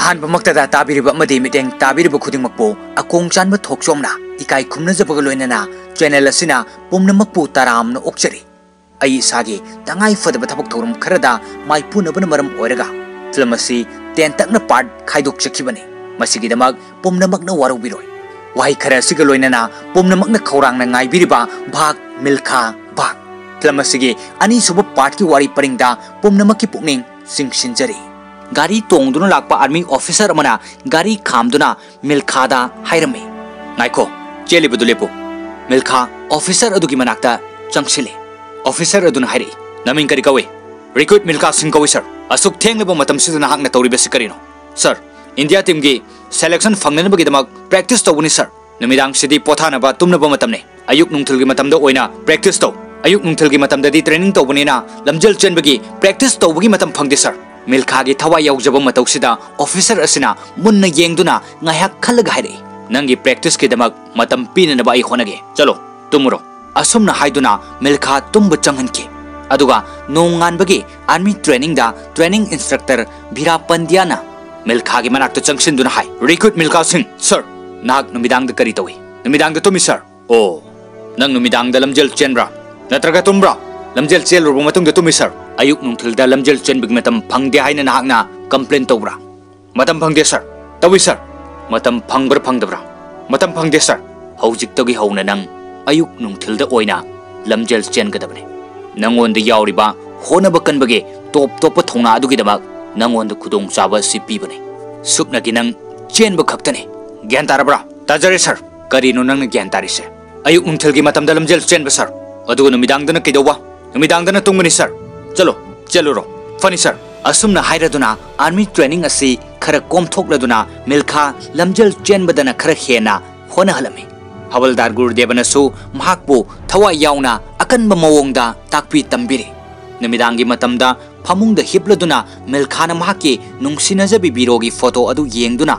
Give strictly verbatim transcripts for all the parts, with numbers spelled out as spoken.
ꯑꯍꯥꯟꯕꯃꯛꯇꯗ ꯇꯥꯕꯤꯔꯤꯕ ꯑꯃꯗꯤ ꯃꯤꯠꯌꯦꯡ ꯇꯥꯕꯤꯔꯤꯕ ꯈꯨꯗꯤꯡꯃꯛꯄꯨ ꯑꯀꯣꯡ ꯆꯥꯟꯕ ꯊꯣꯛꯆꯣꯝꯅ ꯏꯀꯥꯏ ꯈꯨꯝꯅꯖꯕꯒ ꯂꯣꯏꯅꯅ ꯆꯦꯅꯦꯜ ꯑꯁꯤꯅ ꯄꯨꯝꯅꯃꯛꯄꯨ ꯇꯔꯥꯝꯅ ꯑꯣꯛꯆꯔꯤ꯫ ꯑꯩ ꯏꯁꯥꯒꯤ ꯇꯉꯥꯏ ꯐꯗꯕ ꯊꯕꯛ ꯊꯧꯔꯝ ꯈꯔꯗ ꯃꯥꯏꯄꯨꯅꯕꯅ ꯃꯔꯝ ꯑꯣꯏꯔꯒ ꯐꯤꯂꯝ ꯑꯁꯤ ꯇꯦꯟꯇꯛꯅ ꯄꯥꯔꯠ ꯈꯥꯏꯗꯣꯛꯆꯈꯤꯕꯅꯤ꯫ ꯃꯁꯤꯒꯤꯗꯃꯛ ꯄꯨꯝꯅꯃꯛꯅ ꯋꯥꯔꯧꯕꯤꯔꯣꯏ꯫ ꯋꯥꯍꯩ ꯈꯔ ꯑꯁꯤꯒ ꯂꯣꯏꯅꯅ ꯄꯨꯝꯅꯃꯛꯅ ꯈꯧꯔꯥꯡꯅ ꯉꯥꯏꯕꯤꯔꯤꯕ ꯚꯥꯒ ꯃꯤꯜꯈꯥ ꯚꯥꯒ ꯐꯤꯂꯝ ꯑꯁꯤꯒꯤ ꯑꯅꯤꯁꯨꯕ ꯄꯥꯔꯠꯀꯤ ꯋꯥꯔꯤ ꯄꯔꯤꯡꯗ ꯄꯨꯝꯅꯃꯛꯀꯤ ꯄꯨꯛꯅꯤꯡ ꯆꯤꯡꯁꯤꯟꯖꯔꯤ꯫ ꯒꯥꯔꯤ ꯇꯣꯡꯗꯨꯅ ꯂꯥꯛꯄ ꯑꯥꯔꯃꯤ ꯑꯣꯐꯤꯁꯥꯔ ꯑꯃꯅ ꯒꯥꯔꯤ ꯈꯥꯝꯗꯨꯅ ꯃꯤꯜꯈꯥꯗ ꯍꯥꯏꯔꯝꯃꯤ, "ꯉꯥꯏꯈꯣ, ꯆꯦꯜꯂꯤꯕꯗꯨ ꯂꯦꯞꯄꯨ꯫" ꯃꯤꯜꯈꯥ ꯑꯣꯐꯤꯁꯥꯔ ꯑꯗꯨꯒꯤ ꯃꯅꯥꯛꯇ ꯆꯪꯁꯤꯜꯂꯤ꯫ ꯑꯣꯐꯤꯁꯥꯔ ꯑꯗꯨꯅ ꯍꯥꯏꯔꯛꯏ, "ꯅꯃꯤꯡ ꯀꯔꯤ ꯀꯧꯏ?" "ꯔꯤꯀ꯭ꯔꯨꯠ ꯃꯤꯜꯈꯥ ꯁꯤꯡ ꯀꯧꯏ, ꯁꯥꯔ꯫" "ꯑꯁꯨꯛ ꯊꯦꯡꯂꯕ ꯃꯇꯝꯁꯤꯗ ꯅꯍꯥꯛꯅ ꯇꯧꯔꯤꯕꯁꯤ ꯀꯔꯤꯅꯣ?" "ꯁꯥꯔ, ꯏꯟꯗꯤꯌꯥ ꯇꯤꯝꯒꯤ ꯁꯦꯂꯦꯛꯁꯟ ꯐꯪꯅꯅꯕꯒꯤꯗꯃꯛ ꯄ꯭ꯔꯦꯛꯇꯤꯁ ꯇꯧꯕꯅꯤ, ꯁꯥꯔ꯫ ꯅꯨꯃꯤꯗꯥꯡꯁꯤꯗꯤ ꯄꯣꯊꯥꯅꯕ, ꯇꯨꯝꯅꯕ ꯃꯇꯝꯅꯤ꯫ ꯑꯌꯨꯛ ꯅꯨꯡꯊꯤꯜꯒꯤ ꯃꯇꯝꯗ ꯑꯣꯏꯅ ꯄ꯭ꯔꯦꯛꯇꯤꯁ ꯇꯧ꯫ ꯑꯌꯨꯛ ꯅꯨꯡꯊꯤꯜꯒꯤ ꯃꯇꯝꯗꯗꯤ ꯇ꯭ꯔꯦꯅꯤꯡ ꯇꯧꯕꯅꯤꯅ ꯂꯝꯖꯦꯜ ꯆꯦꯟꯕꯒꯤ ꯄ꯭ꯔꯦꯛꯇꯤꯁ ꯇꯧꯕꯒꯤ ꯃꯇꯝ ꯐꯪꯗꯦ, ꯁꯥꯔ꯫" ꯃꯤꯜꯈꯥꯒꯤ ꯊꯋꯥꯏ ꯌꯥꯎꯖꯕ ꯃꯇꯧꯁꯤꯗ ꯑꯣꯐꯤꯁꯥꯔ ꯑꯁꯤꯅ ꯃꯨꯟꯅ ꯌꯦꯡꯗꯨꯅ ꯉꯥꯏꯍꯥꯛ ꯈꯜꯂꯒ ꯍꯥꯏꯔꯛꯏ, "ꯅꯪꯒꯤ ꯄ꯭ꯔꯦꯛꯇꯤꯁꯀꯤꯗꯃꯛ ꯃꯇꯝ ꯄꯤꯅꯅꯕ ꯑꯩ ꯍꯣꯠꯅꯒꯦ꯫ ꯆꯠꯂꯣ, ꯇꯨꯝꯃꯨꯔꯣ꯫" ꯑꯁꯨꯝꯅ ꯍꯥꯏꯗꯨꯅ ꯃꯤꯜꯈꯥ ꯇꯨꯝꯕ ꯆꯪꯍꯟꯈꯤ꯫ ꯑꯗꯨꯒ ꯅꯣꯡꯉꯥꯟꯕꯒꯤ ꯑꯥꯔꯃꯤ ꯇ꯭ꯔꯦꯅꯤꯡꯗ ꯇ꯭ꯔꯦꯅꯤꯡ ꯏꯟꯁꯇ꯭ꯔꯛꯇꯔ ꯚꯤꯔꯥ ꯄꯟꯗ꯭ꯌꯥꯅ ꯃꯤꯜꯈꯥꯒꯤ ꯃꯅꯥꯛꯇ ꯆꯪꯁꯤꯟꯗꯨꯅ ꯍꯥꯏ, "ꯔꯤꯀ꯭ꯔꯨꯠ ꯃꯤꯜꯈꯥ ꯁꯤꯡ, ꯁꯥꯔ, ꯅꯍꯥꯛ ꯅꯨꯃꯤꯗꯥꯡꯗ ꯀꯔꯤ ꯇꯧꯏ?" "ꯅꯨꯃꯤꯗꯥꯡꯗ ꯇꯨꯝꯃꯤ, ꯁꯥꯔ꯫" "ꯑꯣ, ꯅꯪ ꯅꯨꯃꯤꯗꯥꯡꯗ ꯂꯝꯖꯦꯜ ꯆꯦꯟꯕ꯭ꯔꯥ? ꯅꯠꯇ꯭ꯔꯒ ꯇꯨꯝꯕ꯭ꯔꯥ?" "ꯂꯝꯖꯦꯜ ꯆꯦꯜꯂꯨꯔꯕ ꯃꯇꯨꯡꯗ ꯇꯨꯝꯃꯤ, ꯁꯥꯔ꯫" "ꯑꯌꯨꯛ ꯅꯨꯡꯊꯤꯜꯗ ꯂꯝꯖꯦꯜ ꯆꯦꯟꯕꯒꯤ ꯃꯇꯝ ꯐꯪꯗꯦ ꯍꯥꯏꯅ ꯅꯍꯥꯛꯅ ꯀꯝꯄ꯭ꯂꯦꯟ ꯇꯧꯕ꯭ꯔꯥ?" "ꯃꯇꯝ ꯐꯪꯗꯦ, ꯁꯥꯔ꯫" "ꯇꯧꯏ, ꯁꯥꯔ꯫" "ꯃꯇꯝ ꯐꯪꯕ꯭ꯔꯥ ꯐꯪꯗꯕ꯭ꯔꯥ?" "ꯃꯇꯝ ꯐꯪꯗꯦ, ꯁꯥꯔ꯫" "ꯍꯧꯖꯤꯛꯇꯒꯤ ꯍꯧꯅ ꯅꯪ ꯑꯌꯨꯛ ꯅꯨꯡꯊꯤꯜꯗ ꯑꯣꯏꯅ ꯂꯝꯖꯦꯜ ꯆꯦꯟꯒꯗꯕꯅꯤ꯫ ꯅꯪꯉꯣꯟꯗ ꯌꯥꯎꯔꯤꯕ ꯍꯣꯠꯅꯕ ꯀꯟꯕꯒꯤ ꯇꯣꯞ ꯇꯣꯞꯄ ꯊꯧꯅꯥ ꯑꯗꯨꯒꯤꯗꯃꯛ ꯅꯪꯉꯣꯟꯗ ꯈꯨꯗꯣꯡꯆꯥꯕ ꯑꯁꯤ ꯄꯤꯕꯅꯤ꯫ ꯁꯨꯞꯅꯒꯤ ꯅꯪ ꯆꯦꯟꯕ ꯈꯛꯇꯅꯤ꯫ ꯒ꯭ꯌꯥꯟ ꯇꯥꯔꯕ꯭ꯔꯥ?" "ꯇꯥꯖꯔꯦ, ꯁꯥꯔ꯫" "ꯀꯔꯤꯅꯣ ꯅꯪꯅ ꯒ꯭ꯌꯥꯟ ꯇꯥꯔꯤꯁꯦ?" "ꯑꯌꯨꯛ ꯅꯨꯡꯊꯤꯜꯒꯤ ꯃꯇꯝꯗ ꯂꯝꯖꯦꯜ ꯆꯦꯟꯕ, ꯁꯥꯔ꯫ ꯑꯗꯨꯒ ꯅꯨꯃꯤꯗꯥꯡꯗꯅ ꯀꯩꯗꯧꯕ?" "ꯅꯨꯃꯤꯗꯥꯡꯗꯅ ꯇꯨꯝꯒꯅꯤ, ꯁꯥꯔ꯫" "ꯆꯠꯂꯣ, ꯆꯦꯜꯂꯨꯔꯣ꯫" "ꯐꯅꯤ, ꯁꯥꯔ꯫" ꯑꯁꯨꯝꯅ ꯍꯥꯏꯔꯗꯨꯅ ꯑꯥꯔꯃꯤ ꯇ꯭ꯔꯦꯅꯤꯡ ꯑꯁꯤ ꯈꯔ ꯀꯣꯝꯊꯣꯛꯂꯗꯨꯅ ꯃꯤꯜꯈꯥ ꯂꯝꯖꯦꯜ ꯆꯦꯟꯕꯗꯅ ꯈꯔ ꯍꯦꯟꯅ ꯍꯣꯠꯅꯍꯜꯂꯝꯃꯤ꯫ ꯍꯋꯜꯗꯥꯔ ꯒꯨꯔꯨꯗꯦꯕꯅꯁꯨ ꯃꯍꯥꯛꯄꯨ ꯊꯋꯥꯏ ꯌꯥꯎꯅ ꯑꯀꯟꯕ ꯃꯑꯣꯡꯗ ꯇꯥꯛꯄꯤ ꯇꯝꯕꯤꯔꯤ꯫ ꯅꯨꯃꯤꯗꯥꯡꯒꯤ ꯃꯇꯝꯗ ꯐꯃꯨꯡꯗ ꯍꯤꯞꯂꯗꯨꯅ ꯃꯤꯜꯈꯥꯅ ꯃꯍꯥꯛꯀꯤ ꯅꯨꯡꯁꯤꯅꯖꯕꯤ ꯕꯤꯔꯣꯒꯤ ꯐꯣꯇꯣ ꯑꯗꯨ ꯌꯦꯡꯗꯨꯅ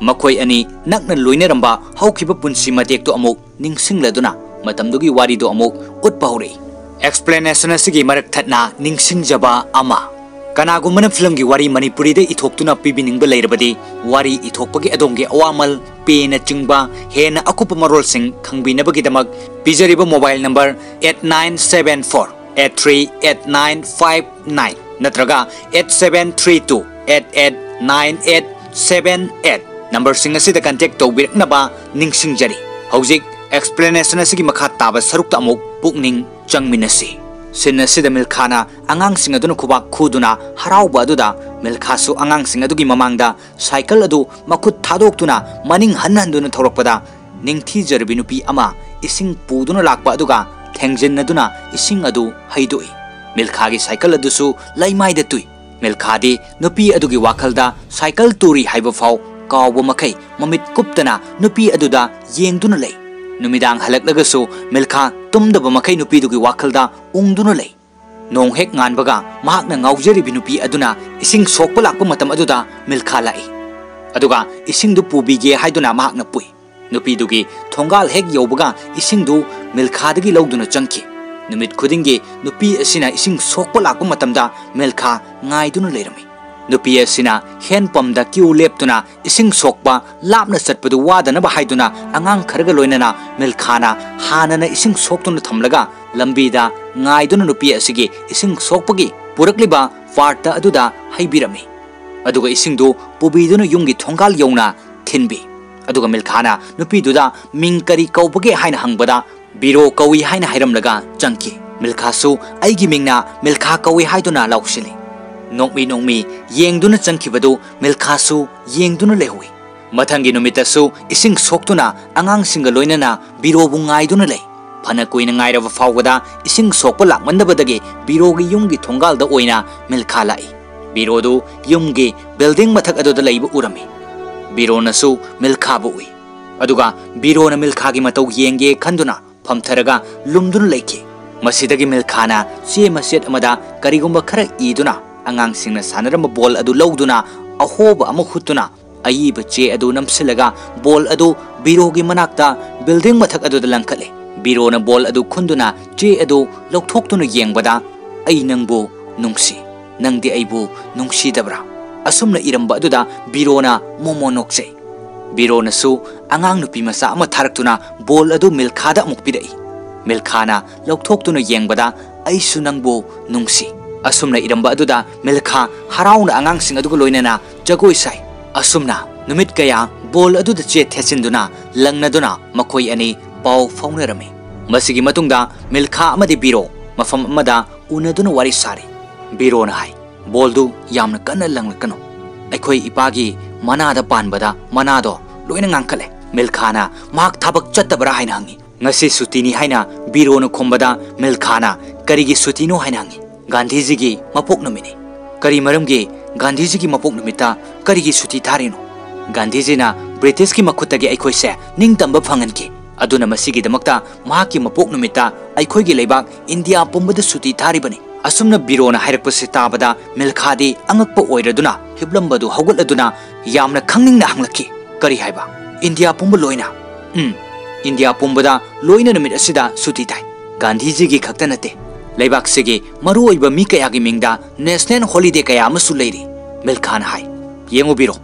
ꯃꯈꯣꯏ ꯑꯅꯤ ꯅꯛꯅ ꯂꯣꯏꯅꯔꯝꯕ ꯍꯧꯈꯤꯕ ꯄꯨꯟꯁꯤ ꯃꯇꯦꯛꯇꯨ ꯑꯃꯨꯛ ꯅꯤꯡꯁꯤꯡꯂꯗꯨꯅ ꯃꯇꯝꯗꯨꯒꯤ ꯋꯥꯔꯤꯗꯨ ꯑꯃꯨꯛ ꯎꯠꯄ ꯍꯧꯔꯛꯏ꯫ ꯑꯦꯛꯁꯄ꯭ꯂꯦꯅꯦꯁꯟ ꯑꯁꯤꯒꯤ ꯃꯔꯛ ꯊꯠꯅ ꯅꯤꯡꯁꯤꯡꯖꯕ ꯑꯃ꯫ ꯀꯅꯥꯒꯨꯝꯕꯅ ꯐꯤꯂꯝꯒꯤ ꯋꯥꯔꯤ ꯃꯅꯤꯄꯨꯔꯤꯗ ꯏꯊꯣꯛꯇꯨꯅ ꯄꯤꯕꯤꯅꯤꯡꯕ ꯂꯩꯔꯕꯗꯤ, ꯋꯥꯔꯤ ꯏꯊꯣꯛꯄꯒꯤ ꯑꯗꯣꯝꯒꯤ ꯑꯋꯥꯃꯜ, ꯄꯦꯅꯆꯤꯡꯕ ꯍꯦꯟꯅ ꯑꯀꯨꯞꯄ ꯃꯔꯣꯜꯁꯤꯡ ꯈꯪꯕꯤꯅꯕꯒꯤꯗꯃꯛ ꯄꯤꯖꯔꯤꯕ mobile number eight nine seven four eight three eight nine five nine ꯅꯠꯇ꯭ꯔꯒ eight seven three two eight eight nine eight seven eight numberꯁꯤꯡ ꯑꯁꯤꯗ contact ꯇꯧꯕꯤꯔꯛꯅꯕ ꯅꯤꯡꯁꯤꯡꯖꯔꯤ꯫ ꯍꯧꯖꯤꯛ explanation ꯑꯁꯤꯒꯤ ꯃꯈꯥ ꯇꯥꯕ ꯁꯔꯨꯛꯇ ꯑꯃꯨꯛ ꯄꯨꯛꯅꯤꯡ ꯆꯪꯃꯤꯟꯅꯁꯤ꯫ Scene ꯑꯁꯤꯗ ꯃꯤꯜꯈꯥꯅ ꯑꯉꯥꯡꯁꯤꯡ ꯑꯗꯨꯅ ꯈꯨꯕꯥꯛ ꯈꯨꯗꯨꯅ ꯍꯔꯥꯎꯕ ꯑꯗꯨꯗ, ꯃꯤꯜꯈꯥꯁꯨ ꯑꯉꯥꯡꯁꯤꯡ ꯑꯗꯨꯒꯤ ꯃꯃꯥꯡꯗ cycle ꯑꯗꯨ ꯃꯈꯨꯠ ꯊꯥꯗꯣꯛꯇꯨꯅ ꯃꯅꯤꯡ ꯍꯟ ꯍꯟꯗꯨꯅ ꯊꯧꯔꯛꯄꯗ, ꯅꯤꯡꯊꯤꯖꯔꯕꯤ ꯅꯨꯄꯤ ꯑꯃ ꯏꯁꯤꯡ ꯄꯨꯗꯨꯅ ꯂꯥꯛꯄ ꯑꯗꯨꯒ ꯊꯦꯡꯖꯤꯟꯅꯗꯨꯅ ꯏꯁꯤꯡ ꯑꯗꯨ ꯍꯩꯗꯣꯛꯏ꯫ ꯃꯤꯜꯈꯥꯒꯤ cycle ꯑꯗꯨꯁꯨ ꯂꯩꯃꯥꯏꯗ ꯇꯨꯏ꯫ ꯃꯤꯜꯈꯥꯗꯤ ꯅꯨꯄꯤ ꯑꯗꯨꯒꯤ ꯋꯥꯈꯜꯗ cycle ꯇꯨꯔꯤ ꯍꯥꯏꯕ ꯐꯥꯎ ꯀꯥꯎꯕ ꯃꯈꯩ ꯃꯃꯤꯠ ꯀꯨꯞꯇꯅ ꯅꯨꯄꯤ ꯑꯗꯨꯗ ꯌꯦꯡꯗꯨꯅ ꯂꯩ꯫ ꯅꯨꯃꯤꯗꯥꯡ ꯍꯜꯂꯛꯂꯒꯁꯨ ꯃꯤꯜꯈꯥ ꯇꯨꯝꯗꯕ ꯃꯈꯩ ꯅꯨꯄꯤꯗꯨꯒꯤ ꯋꯥꯈꯜꯗ ꯎꯪꯗꯨꯅ ꯂꯩ꯫ ꯅꯣꯡ ꯍꯦꯛ ꯉꯥꯟꯕꯒ ꯃꯍꯥꯛꯅ ꯉꯥꯎꯖꯔꯤꯕꯤ ꯅꯨꯄꯤ ꯑꯗꯨꯅ ꯏꯁꯤꯡ ꯁꯣꯛꯄ ꯂꯥꯛꯄ ꯃꯇꯝ ꯑꯗꯨꯗ ꯃꯤꯜꯈꯥ ꯂꯥꯛꯏ꯫ ꯑꯗꯨꯒ ꯏꯁꯤꯡꯗꯨ ꯄꯨꯕꯤꯒꯦ ꯍꯥꯏꯗꯨꯅ ꯃꯍꯥꯛꯅ ꯄꯨꯏ꯫ ꯅꯨꯄꯤꯗꯨꯒꯤ ꯊꯣꯡꯒꯥꯜ ꯍꯦꯛ ꯌꯧꯕꯒ ꯏꯁꯤꯡꯗꯨ ꯃꯤꯜꯈꯥꯗꯒꯤ ꯂꯧꯗꯨꯅ ꯆꯪꯈꯤ꯫ ꯅꯨꯃꯤꯠ ꯈꯨꯗꯤꯡꯒꯤ ꯅꯨꯄꯤ ꯑꯁꯤꯅ ꯏꯁꯤꯡ ꯁꯣꯛꯄ ꯂꯥꯛꯄ ꯃꯇꯝꯗ ꯃꯤꯜꯈꯥ ꯉꯥꯏꯗꯨꯅ ꯂꯩꯔꯝꯃꯤ꯫ ꯅꯨꯄꯤ ꯑꯁꯤꯅ hand pumpꯇ queue ꯂꯦꯞꯇꯨꯅ ꯏꯁꯤꯡ ꯁꯣꯛꯄ ꯂꯥꯞꯅ ꯆꯠꯄꯗꯨ ꯋꯥꯗꯅꯕ ꯍꯥꯏꯗꯨꯅ ꯑꯉꯥꯡ ꯈꯔꯒ ꯂꯣꯏꯅꯅ ꯃꯤꯜꯈꯥꯅ ꯍꯥꯟꯅꯅ ꯏꯁꯤꯡ ꯁꯣꯛꯇꯨꯅ ꯊꯝꯂꯒ ꯂꯝꯕꯤꯗ ꯉꯥꯏꯗꯨꯅ ꯅꯨꯄꯤ ꯑꯁꯤꯒꯤ ꯏꯁꯤꯡ ꯁꯣꯛꯄꯒꯤ ꯄꯨꯔꯛꯂꯤꯕ partꯇ ꯑꯗꯨꯗ ꯍꯩꯕꯤꯔꯝꯃꯤ꯫ ꯑꯗꯨꯒ ꯏꯁꯤꯡꯗꯨ ꯄꯨꯕꯤꯗꯨꯅ ꯌꯨꯝꯒꯤ ꯊꯣꯡꯒꯥꯜ ꯌꯧꯅ ꯊꯤꯟꯕꯤ꯫ ꯑꯗꯨꯒ ꯃꯤꯜꯈꯥꯅ ꯅꯨꯄꯤꯗꯨꯗ ꯃꯤꯡ ꯀꯔꯤ ꯀꯧꯕꯒꯦ ꯍꯥꯏꯅ ꯍꯪꯕꯗ, "ꯕꯤꯔꯣ ꯀꯧꯏ" ꯍꯥꯏꯅ ꯍꯥꯏꯔꯝꯂꯒ ꯆꯪꯈꯤ꯫ ꯃꯤꯜꯈꯥꯁꯨ "ꯑꯩꯒꯤ ꯃꯤꯡꯅ ꯃꯤꯜꯈꯥ ꯀꯧꯏ" ꯍꯥꯏꯗꯨꯅ ꯂꯥꯎꯁꯤꯜꯂꯤ꯫ ꯅꯣꯛꯃꯤ ꯅꯣꯛꯃꯤ ꯌꯦꯡꯗꯨꯅ ꯆꯪꯈꯤꯕꯗꯨ ꯃꯤꯜꯈꯥꯁꯨ ꯌꯦꯡꯗꯨꯅ ꯂꯩꯍꯧꯏ꯫ ꯃꯊꯪꯒꯤ ꯅꯨꯃꯤꯠꯇꯁꯨ ꯏꯁꯤꯡ ꯁꯣꯛꯇꯨꯅ ꯑꯉꯥꯡꯁꯤꯡꯒ ꯂꯣꯏꯅꯅ ꯕꯤꯔꯣꯕꯨ ꯉꯥꯏꯗꯨꯅ ꯂꯩ꯫ ꯐꯅ ꯀꯨꯏꯅ ꯉꯥꯏꯔꯕ ꯐꯥꯎꯕꯗ ꯏꯁꯤꯡ ꯁꯣꯛꯄ ꯂꯥꯛꯃꯟꯗꯕꯗꯒꯤ ꯕꯤꯔꯣꯒꯤ ꯌꯨꯝꯒꯤ ꯊꯣꯡꯒꯥꯜꯗ ꯑꯣꯏꯅ ꯃꯤꯜꯈꯥ ꯂꯥꯛꯏ꯫ ꯕꯤꯔꯣꯗꯨ ꯌꯨꯝꯒꯤ building ꯃꯊꯛ ꯑꯗꯨꯗ ꯂꯩꯕ ꯎꯔꯝꯃꯤ꯫ ꯕꯤꯔꯣꯅꯁꯨ ꯃꯤꯜꯈꯥꯕꯨ ꯎꯏ꯫ ꯑꯗꯨꯒ ꯕꯤꯔꯣꯅ ꯃꯤꯜꯈꯥꯒꯤ ꯃꯇꯧ ꯌꯦꯡꯒꯦ ꯈꯟꯗꯨꯅ ꯐꯝꯊꯔꯒ ꯂꯨꯝꯗꯨꯅ ꯂꯩꯈꯤ꯫ ꯃꯁꯤꯗꯒꯤ ꯃꯤꯜꯈꯥꯅ ꯆꯦ ꯃꯆꯦꯠ ꯑꯃꯗ ꯀꯔꯤꯒꯨꯝꯕ ꯈꯔ ꯏꯗꯨꯅ ꯑꯉꯥꯡꯁꯤꯡꯅ ꯁꯥꯟꯅꯔꯝꯕ ball ꯑꯗꯨ ꯂꯧꯗꯨꯅ ꯑꯍꯣꯕ ꯑꯃ ꯍꯨꯠꯇꯨꯅ ꯑꯏꯕ ꯆꯦ ꯑꯗꯨ ꯅꯝꯁꯤꯜꯂꯒ ball ꯑꯗꯨ ꯕꯤꯔꯣꯒꯤ ꯃꯅꯥꯛꯇ building ꯃꯊꯛ ꯑꯗꯨꯗ ꯂꯪꯈꯠꯂꯦ꯫ ꯕꯤꯔꯣꯅ ball ꯑꯗꯨ ꯈꯨꯟꯗꯨꯅ ꯆꯦ ꯑꯗꯨ ꯂꯧꯊꯣꯛꯇꯨꯅ ꯌꯦꯡꯕꯗ, "ꯑꯩ ꯅꯪꯕꯨ ꯅꯨꯡꯁꯤ꯫ "ꯅꯪꯗꯤ ꯑꯩꯕꯨ ꯅꯨꯡꯁꯤꯗꯕ꯭ꯔꯥ?" ꯑꯁꯨꯝꯅ ꯏꯔꯝꯕ ꯑꯗꯨꯗ ꯕꯤꯔꯣꯅ ꯃꯣꯃꯣ ꯅꯣꯛꯆꯩ꯫ ꯕꯤꯔꯣꯅꯁꯨ ꯑꯉꯥꯡ ꯅꯨꯄꯤ ꯃꯆꯥ ꯑꯃ ꯊꯥꯔꯛꯇꯨꯅ ꯕꯣꯜ ꯑꯗꯨ ꯃꯤꯜꯈꯥꯗ ꯑꯃꯨꯛ ꯄꯤꯔꯛꯏ꯫ ꯃꯤꯜꯈꯥꯅ ꯂꯧꯊꯣꯛꯇꯨꯅ ꯌꯦꯡꯕꯗ, "ꯑꯩꯁꯨ ꯅꯪꯕꯨ ꯅꯨꯡꯁꯤ" ꯑꯁꯨꯝꯅ ꯏꯔꯝꯕ ꯑꯗꯨꯗ ꯃꯤꯜꯈꯥ ꯍꯔꯥꯎꯅ ꯑꯉꯥꯡꯁꯤꯡ ꯑꯗꯨꯒ ꯂꯣꯏꯅꯅ ꯖꯒꯣꯏ ꯁꯥꯏ꯫ ꯑꯁꯨꯝꯅ ꯅꯨꯃꯤꯠ ꯀꯌꯥ ꯕꯣꯜ ꯑꯗꯨꯗ ꯆꯦꯠ ꯊꯦꯠꯆꯤꯟꯗꯨꯅ ꯂꯪꯅꯗꯨꯅ ꯃꯈꯣꯏ ꯑꯅꯤ ꯄꯥꯎ ꯐꯥꯎꯅꯔꯝꯃꯤ꯫ ꯃꯁꯤꯒꯤ ꯃꯇꯨꯡꯗ ꯃꯤꯜꯈꯥ ꯑꯃꯗꯤ ꯕꯤꯔꯣ ꯃꯐꯝ ꯑꯃꯗ ꯎꯅꯗꯨꯅ ꯋꯥꯔꯤ ꯁꯥꯔꯤ꯫ ꯕꯤꯔꯣꯅ ꯍꯥꯏ, "ꯕꯣꯜꯗꯨ ꯌꯥꯝꯅ ꯀꯟꯅ ꯂꯪꯂꯛꯀꯅꯨ꯫ ꯑꯩꯈꯣꯏ ꯏꯄꯥꯒꯤ ꯃꯅꯥꯗ ꯄꯥꯟꯕꯗ ꯃꯅꯥꯗꯣ ꯂꯣꯏꯅ ꯉꯥꯡꯈꯠꯂꯦ꯫" ꯃꯤꯜꯈꯥꯅ, "ꯃꯍꯥꯛ ꯊꯕꯛ ꯆꯠꯇꯕ꯭ꯔꯥ?" ꯍꯥꯏꯅ ꯍꯪꯉꯤ꯫ "ꯉꯁꯤ ꯁꯨꯇꯤꯅꯤ" ꯍꯥꯏꯅ ꯕꯤꯔꯣꯅ ꯈꯨꯝꯕꯗ ꯃꯤꯜꯈꯥꯅ, "ꯀꯔꯤꯒꯤ ꯁꯨꯇꯤꯅꯣ?" ꯍꯥꯏꯅ ꯍꯪꯉꯤ꯫ "ꯒꯥꯟꯙꯤꯖꯤꯒꯤ ꯃꯄꯣꯛ ꯅꯨꯃꯤꯠꯅꯤ꯫" "ꯀꯔꯤ ꯃꯔꯝꯒꯤ ꯒꯥꯟꯙꯤꯖꯤꯒꯤ ꯃꯄꯣꯛ ꯅꯨꯃꯤꯠꯇ ꯀꯔꯤꯒꯤ ꯁꯨꯇꯤ ꯊꯥꯔꯤꯅꯣ?" "ꯒꯥꯟꯙꯤꯖꯤꯅ ꯕ꯭ꯔꯤꯇꯤꯁꯀꯤ ꯃꯈꯨꯠꯇꯒꯤ ꯑꯩꯈꯣꯏꯁꯦ ꯅꯤꯡꯇꯝꯕ ꯐꯪꯍꯟꯈꯤ꯫ ꯑꯗꯨꯅ ꯃꯁꯤꯒꯤꯗꯃꯛꯇ ꯃꯍꯥꯛꯀꯤ ꯃꯄꯣꯛ ꯅꯨꯃꯤꯠꯇ ꯑꯩꯈꯣꯏꯒꯤ ꯂꯩꯕꯥꯛ ꯏꯟꯗꯤꯌꯥ ꯄꯨꯝꯕꯗ ꯁꯨꯇꯤ ꯊꯥꯔꯤꯕꯅꯤ꯫" ꯑꯁꯨꯝꯅ ꯕꯤꯔꯣꯅ ꯍꯥꯏꯔꯛꯄꯁꯤ ꯇꯥꯕꯗ ꯃꯤꯜꯈꯥꯗꯤ ꯑꯉꯛꯄ ꯑꯣꯏꯔꯗꯨꯅ ꯍꯤꯞꯂꯝꯕꯗꯨ ꯍꯧꯒꯠꯂꯗꯨꯅ ꯌꯥꯝꯅ ꯈꯪꯅꯤꯡꯅ ꯍꯪꯂꯛꯈꯤ, "ꯀꯔꯤ ꯍꯥꯏꯕ? ꯏꯟꯗꯤꯌꯥ ꯄꯨꯝꯕ ꯂꯣꯏꯅ?" "ꯎꯝ, ꯏꯟꯗꯤꯌꯥ ꯄꯨꯝꯕꯗ ꯂꯣꯏꯅ ꯅꯨꯃꯤꯠ ꯑꯁꯤꯗ ꯁꯨꯇꯤ ꯊꯥꯏ꯫ ꯒꯥꯟꯙꯤꯖꯤꯒꯤ ꯈꯛꯇ ꯅꯠꯇꯦ, ꯂꯩꯕꯥꯛꯁꯤꯒꯤ ꯃꯔꯨꯑꯣꯏꯕ ꯃꯤ ꯀꯌꯥꯒꯤ ꯃꯤꯡꯗ ꯅꯦꯁꯅꯦꯜ ꯍꯣꯂꯤꯗꯦ ꯀꯌꯥ ꯑꯃꯁꯨ ꯂꯩꯔꯤ꯫" ꯃꯤꯜꯈꯥꯅ ꯍꯥꯏ, "ꯌꯦꯡꯉꯨ ꯕꯤꯔꯣ,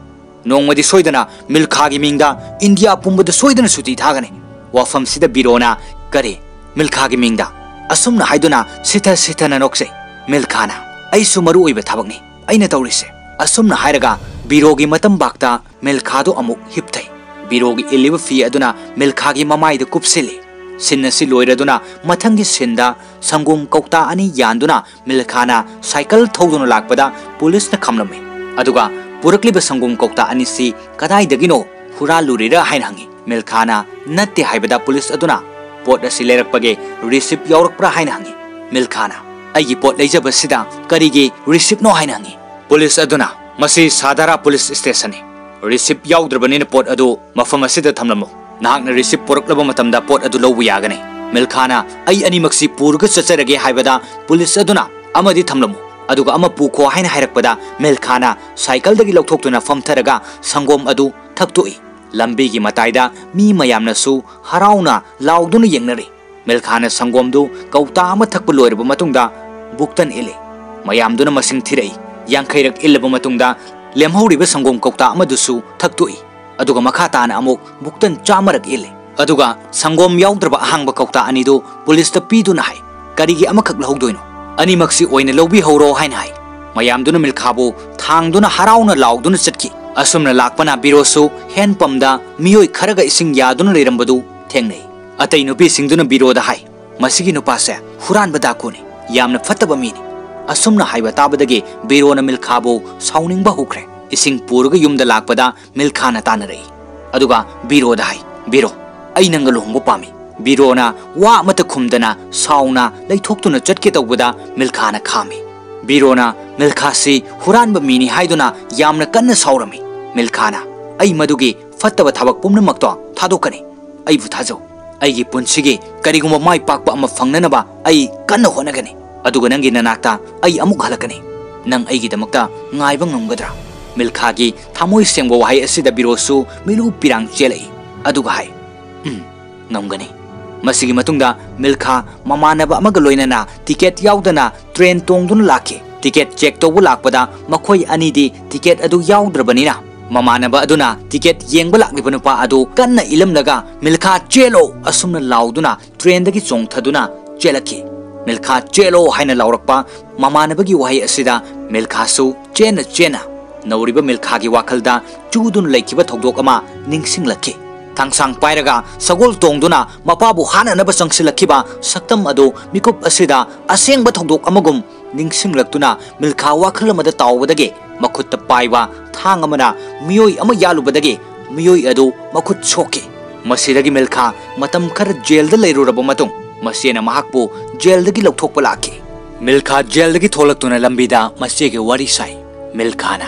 ꯅꯣꯡꯃꯗꯤ ꯁꯣꯏꯗꯅ ꯃꯤꯜꯈꯥꯒꯤ ꯃꯤꯡꯗ ꯏꯟꯗꯤꯌꯥ ꯄꯨꯝꯕꯗ ꯁꯣꯏꯗꯅ ꯁꯨꯇꯤ ꯊꯥꯒꯅꯤ꯫" ꯋꯥꯐꯝꯁꯤꯗ ꯕꯤꯔꯣꯅ, "ꯀꯔꯤ? ꯃꯤꯜꯈꯥꯒꯤ ꯃꯤꯡꯗ?" ꯑꯁꯨꯝꯅ ꯍꯥꯏꯗꯨꯅ ꯁꯤꯊ ꯁꯤꯊꯅ ꯅꯣꯛꯆꯩ꯫ ꯃꯤꯜꯈꯥꯅ, "ꯑꯩꯁꯨ ꯃꯔꯨ ꯑꯣꯏꯕ ꯊꯕꯛꯅꯤ ꯑꯩꯅ ꯇꯧꯔꯤꯁꯦ꯫" ꯑꯁꯨꯝꯅ ꯍꯥꯏꯔꯒ ꯕꯤꯔꯣꯒꯤ ꯃꯇꯝꯕꯥꯛꯇ ꯃꯤꯜꯈꯥꯗꯨ ꯑꯃꯨꯛ ꯍꯤꯞꯊꯩ꯫ ꯕꯤꯔꯣꯒꯤ ꯏꯜꯂꯤꯕ ꯐꯤ ꯑꯗꯨꯅ ꯃꯤꯜꯈꯥꯒꯤ ꯃꯃꯥꯏꯗ ꯀꯨꯞꯁꯤꯜꯂꯤ꯫ ꯁꯤꯟ ꯑꯁꯤ ꯂꯣꯏꯔꯗꯨꯅ ꯃꯊꯪꯒꯤ ꯁꯤꯟꯗ ꯁꯪꯒꯣꯝ ꯀꯧꯇꯥ ꯑꯅꯤ ꯌꯥꯟꯗꯨꯅ ꯃꯤꯜꯈꯥꯅ ꯁꯥꯏꯀꯜ ꯊꯧꯗꯨꯅ ꯂꯥꯛꯄꯗ ꯄꯨꯂꯤꯁꯅ ꯈꯥꯝꯂꯝꯃꯤ꯫ ꯑꯗꯨꯒ ꯄꯨꯔꯛꯂꯤꯕ ꯁꯪꯒꯣꯝ ꯀꯧꯇꯥ ꯑꯅꯤꯁꯤ ꯀꯗꯥꯏꯗꯒꯤꯅꯣ ꯍꯨꯔꯥꯜꯂꯨꯔꯤꯔꯥ ꯍꯥꯏꯅ ꯍꯪꯉꯤ꯫ ꯃꯤꯜꯈꯥꯅ ꯅꯠꯇꯦ ꯍꯥꯏꯕꯗ ꯄꯨꯂꯤꯁ ꯑꯗꯨꯅ, "ꯄꯣꯠ ꯑꯁꯤ ꯂꯩꯔꯛꯄꯒꯤ ꯔꯤꯁꯤꯞ ꯌꯥꯎꯔꯛꯄ꯭ꯔꯥ?" ꯍꯥꯏꯅ ꯍꯪꯉꯤ꯫ ꯃꯤꯜꯈꯥꯅ, "ꯑꯩꯒꯤ ꯄꯣꯠ ꯂꯩꯖꯕꯁꯤꯗ ꯀꯔꯤꯒꯤ ꯔꯤꯁꯤꯞꯅꯣ?" ꯍꯥꯏꯅ ꯍꯪꯉꯤ꯫ ꯄꯨꯂꯤꯁ ꯑꯗꯨꯅ, "ꯃꯁꯤ ꯁꯥꯗꯥꯔꯥ ꯄꯨꯂꯤꯁ ꯁ꯭ꯇꯦꯁꯟꯅꯤ꯫ ꯔꯤꯁꯤꯞ ꯌꯥꯎꯗ꯭ꯔꯕꯅꯤꯅ ꯄꯣꯠ ꯑꯗꯨ ꯃꯐꯝ ꯑꯁꯤꯗ ꯊꯝꯂꯝꯃꯨ꯫ ꯅꯍꯥꯛꯅ ꯔꯤꯁꯤꯞ ꯄꯨꯔꯛꯂꯕ ꯃꯇꯝꯗ ꯄꯣꯠ ꯑꯗꯨ ꯂꯧꯕ ꯌꯥꯒꯅꯤ꯫" ꯃꯤꯜꯈꯥꯅ, "ꯑꯩ ꯑꯅꯤꯃꯛꯁꯤ ꯄꯨꯔꯒ ꯆꯠꯆꯔꯒꯦ" ꯍꯥꯏꯕꯗ ꯄꯨꯂꯤꯁ ꯑꯗꯨꯅ, "ꯑꯃꯗꯤ ꯊꯝꯂꯝꯃꯨ, ꯑꯗꯨꯒ ꯑꯃ ꯄꯨꯈꯣ" ꯍꯥꯏꯅ ꯍꯥꯏꯔꯛꯄꯗ ꯃꯤꯜꯈꯥꯅ ꯁꯥꯏꯀꯜꯗꯒꯤ ꯂꯧꯊꯣꯛꯇꯨꯅ ꯐꯝꯊꯔꯒ ꯁꯪꯒꯣꯝ ꯑꯗꯨ ꯊꯛꯇꯣꯛꯏ꯫ ꯂꯝꯕꯤꯒꯤ ꯃꯇꯥꯏꯗ ꯃꯤ ꯃꯌꯥꯝꯅꯁꯨ ꯍꯔꯥꯎꯅ ꯂꯥꯎꯗꯨꯅ ꯌꯦꯡꯅꯔꯤ꯫ ꯃꯤꯜꯈꯥꯅ ꯁꯪꯒꯣꯝꯗꯨ ꯀꯧꯇꯥ ꯑꯃ ꯊꯛꯄ ꯂꯣꯏꯔꯕ ꯃꯇꯨꯡꯗ ꯕꯨꯛꯇꯟ ꯏꯜꯂꯤ꯫ ꯃꯌꯥꯝꯗꯨꯅ ꯃꯁꯤꯡ ꯊꯤꯔꯛꯏ꯫ ꯌꯥꯡꯈꯩꯔꯛ ꯏꯜꯂꯕ ꯃꯇꯨꯡꯗ ꯂꯦꯝꯍꯧꯔꯤꯕ ꯁꯪꯒꯣꯝ ꯀꯧꯇꯥ ꯑꯃꯗꯨꯁꯨ ꯊꯛꯇꯣꯛꯏ꯫ ꯑꯗꯨꯒ ꯃꯈꯥ ꯇꯥꯅ ꯑꯃꯨꯛ ꯕꯨꯛꯇꯟ ꯆꯥꯝꯃꯔꯛ ꯏꯜꯂꯤ꯫ ꯑꯗꯨꯒ ꯁꯪꯒꯣꯝ ꯌꯥꯎꯗ꯭ꯔꯕ ꯑꯍꯥꯡꯕ ꯀꯧꯇꯥ ꯑꯅꯤꯗꯨ ꯄꯨꯂꯤꯁꯇ ꯄꯤꯗꯨꯅ ꯍꯥꯏ, "ꯀꯔꯤꯒꯤ ꯑꯃꯈꯛ ꯂꯧꯍꯧꯗꯣꯏꯅꯣ? ꯑꯅꯤꯃꯛꯁꯤ ꯑꯣꯏꯅ ꯂꯧꯕꯤꯍꯧꯔꯣ" ꯍꯥꯏꯅ ꯍꯥꯏ꯫ ꯃꯌꯥꯝꯗꯨꯅ ꯃꯤꯜꯈꯥꯕꯨ ꯊꯥꯡꯗꯨꯅ ꯍꯔꯥꯎꯅ ꯂꯥꯎꯗꯨꯅ ꯆꯠꯈꯤ꯫ ꯑꯁꯨꯝꯅ ꯂꯥꯛꯄꯅ ꯕꯤꯔꯣꯁꯨ ꯍꯦꯟ ꯄꯝꯗ ꯃꯤꯑꯣꯏ ꯈꯔꯒ ꯏꯁꯤꯡ ꯌꯥꯗꯨꯅ ꯂꯩꯔꯝꯕꯗꯨ ꯊꯦꯡꯅꯩ꯫ ꯑꯇꯩ ꯅꯨꯄꯤꯁꯤꯡꯗꯨꯅ ꯕꯤꯔꯣꯗ ꯍꯥꯏ, "ꯃꯁꯤꯒꯤ ꯅꯨꯄꯥꯁꯦ ꯍꯨꯔꯥꯟꯕ ꯗꯥꯀꯨꯅꯤ, ꯌꯥꯝꯅ ꯐꯠꯇꯕ ꯃꯤꯅꯤ"꯫ ꯑꯁꯨꯝꯅ ꯍꯥꯏꯕ ꯇꯥꯕꯗꯒꯤ ꯕꯤꯔꯣꯅ ꯃꯤꯜꯈꯥꯕꯨ ꯁꯥꯎꯅꯤꯡꯕ ꯍꯧꯈ꯭ꯔꯦ꯫ ꯏꯁꯤꯡ ꯄꯨꯔꯒ ꯌꯨꯝꯗ ꯂꯥꯛꯄꯗ ꯃꯤꯜꯈꯥꯅ ꯇꯥꯟꯅꯔꯛꯏ꯫ ꯑꯗꯨꯒ ꯕꯤꯔꯣꯗ ꯍꯥꯏ, "ꯕꯤꯔꯣ, ꯑꯩ ꯅꯪꯒ ꯂꯨꯍꯣꯡꯕ ꯄꯥꯝꯃꯤ"꯫ ꯕꯤꯔꯣꯅ ꯋꯥ ꯑꯃꯠꯇ ꯈꯨꯝꯗꯅ ꯁꯥꯎꯅ ꯂꯩꯊꯣꯛꯇꯨꯅ ꯆꯠꯀꯦ ꯇꯧꯕꯗ ꯃꯤꯜꯈꯥꯅ ꯈꯥꯝꯃꯤ꯫ ꯕꯤꯔꯣꯅ ꯃꯤꯜꯈꯥꯁꯤ ꯍꯨꯔꯥꯟꯕ ꯃꯤꯅꯤ ꯍꯥꯏꯗꯨꯅ ꯌꯥꯝꯅ ꯀꯟꯅ ꯁꯥꯎꯔꯝꯃꯤ꯫ ꯃꯤꯜꯈꯥꯅ, "ꯑꯩ ꯃꯗꯨꯒꯤ ꯐꯠꯇꯕ ꯊꯕꯛ ꯄꯨꯝꯅꯃꯛꯇꯣ ꯊꯥꯗꯣꯛꯀꯅꯤ꯫ ꯑꯩꯕꯨ ꯊꯥꯖꯧ꯫ ꯑꯩꯒꯤ ꯄꯨꯟꯁꯤꯒꯤ ꯀꯔꯤꯒꯨꯝꯕ ꯃꯥꯏ ꯄꯥꯛꯄ ꯑꯃ ꯐꯪꯅꯅꯕ ꯑꯩ ꯀꯟꯅ ꯍꯣꯠꯅꯒꯅꯤ꯫ ꯑꯗꯨꯒ ꯅꯪꯒꯤ ꯅꯅꯥꯛꯇ ꯑꯩ ꯑꯃꯨꯛ ꯍꯜꯂꯛꯀꯅꯤ꯫ ꯅꯪ ꯑꯩꯒꯤꯗꯃꯛꯇ ꯉꯥꯏꯕ ꯉꯝꯒꯗ꯭ꯔꯥ?" ꯃꯤꯜꯈꯥꯒꯤ ꯊꯃꯣꯏ ꯁꯦꯡꯕ ꯋꯥꯍꯩ ꯑꯁꯤꯗ ꯕꯤꯔꯣꯁꯨ ꯃꯤꯂꯨ ꯄꯤꯔꯥꯡ ꯆꯦꯜꯂꯛꯏ꯫ ꯑꯗꯨꯒ ꯍꯥꯏ, "ꯎꯝ, ꯉꯝꯒꯅꯤ"꯫ ꯃꯁꯤꯒꯤ ꯃꯇꯨꯡꯗ ꯃꯤꯜꯈꯥ ꯃꯃꯥꯟꯅꯕ ꯑꯃꯒ ꯂꯣꯏꯅꯅ ꯇꯤꯀꯦꯠ ꯌꯥꯎꯗꯅ ꯇ꯭ꯔꯦꯟ ꯇꯣꯡꯗꯨꯅ ꯂꯥꯛꯈꯤ꯫ ꯇꯤꯀꯦꯠ ꯆꯦꯛ ꯇꯧꯕ ꯂꯥꯛꯄꯗ ꯃꯈꯣꯏ ꯑꯅꯤꯗꯤ ꯇꯤꯀꯦꯠ ꯑꯗꯨ ꯌꯥꯎꯗ꯭ꯔꯕꯅꯤꯅ, ꯃꯃꯥꯟꯅꯕ ꯑꯗꯨꯅ ꯇꯤꯀꯦꯠ ꯌꯦꯡꯕ ꯂꯥꯛꯂꯤꯕ ꯅꯨꯄꯥ ꯑꯗꯨ ꯀꯟꯅ ꯏꯜꯂꯝꯂꯒ, "ꯃꯤꯜꯈꯥ, ꯆꯦꯜꯂꯣ!" ꯑꯁꯨꯝꯅ ꯂꯥꯎꯗꯨꯅ ꯇ꯭ꯔꯦꯟꯗꯒꯤ ꯆꯣꯡꯊꯗꯨꯅ ꯆꯦꯜꯂꯛꯈꯤ꯫ "ꯃꯤꯜꯈꯥ, ꯆꯦꯜꯂꯣ!" ꯍꯥꯏꯅ ꯂꯥꯎꯔꯛꯄ ꯃꯃꯥꯟꯅꯕꯒꯤ ꯋꯥꯍꯩ ꯑꯁꯤꯗ ꯃꯤꯜꯈꯥꯁꯨ ꯆꯦꯟꯅ ꯆꯦꯟꯅ ꯅꯧꯔꯤꯕ ꯃꯤꯜꯈꯥꯒꯤ ꯋꯥꯈꯜꯗ ꯆꯨꯗꯨꯅ ꯂꯩꯈꯤꯕ ꯊꯧꯗꯣꯛ ꯑꯃ ꯅꯤꯡꯁꯤꯡꯂꯛꯈꯤ꯫ ꯊꯥꯡꯁꯥꯡ ꯄꯥꯏꯔꯒ ꯁꯒꯣꯜ ꯇꯣꯡꯗꯨꯅ ꯃꯄꯥꯕꯨ ꯍꯥꯠꯅꯅꯕ ꯆꯪꯁꯤꯜꯂꯛꯈꯤꯕ ꯁꯛꯇꯝ ꯑꯗꯨ ꯃꯤꯀꯨꯞ ꯑꯁꯤꯗ ꯑꯁꯦꯡꯕ ꯊꯧꯗꯣꯛ ꯑꯃꯒꯨꯝ ꯅꯤꯡꯁꯤꯡꯂꯛꯇꯨꯅ ꯃꯤꯜꯈꯥ ꯋꯥꯈꯜ ꯑꯃꯗ ꯇꯥꯎꯕꯗꯒꯤ ꯃꯈꯨꯠꯇ ꯄꯥꯏꯕ ꯊꯥꯡ ꯑꯃꯅ ꯃꯤꯑꯣꯏ ꯑꯃ ꯌꯥꯜꯂꯨꯕꯗꯒꯤ ꯃꯤꯑꯣꯏ ꯑꯗꯨ ꯃꯈꯨꯠ ꯁꯣꯛꯈꯤ꯫ ꯃꯁꯤꯗꯒꯤ ꯃꯤꯜꯈꯥ ꯃꯇꯝ ꯈꯔ ꯖꯦꯜꯗ ꯂꯩꯔꯨꯔꯕ ꯃꯇꯨꯡ, ꯃꯆꯦꯅ ꯃꯍꯥꯛꯄꯨ ꯖꯦꯜꯗꯒꯤ ꯂꯧꯊꯣꯛꯄ ꯂꯥꯛꯈꯤ꯫ ꯃꯤꯜꯈꯥ ꯖꯦꯜꯗꯒꯤ ꯊꯣꯛꯂꯛꯇꯨꯅ ꯂꯝꯕꯤꯗ ꯃꯆꯦꯒ ꯋꯥꯔꯤ ꯁꯥꯏ꯫ ꯃꯤꯜꯈꯥꯅ,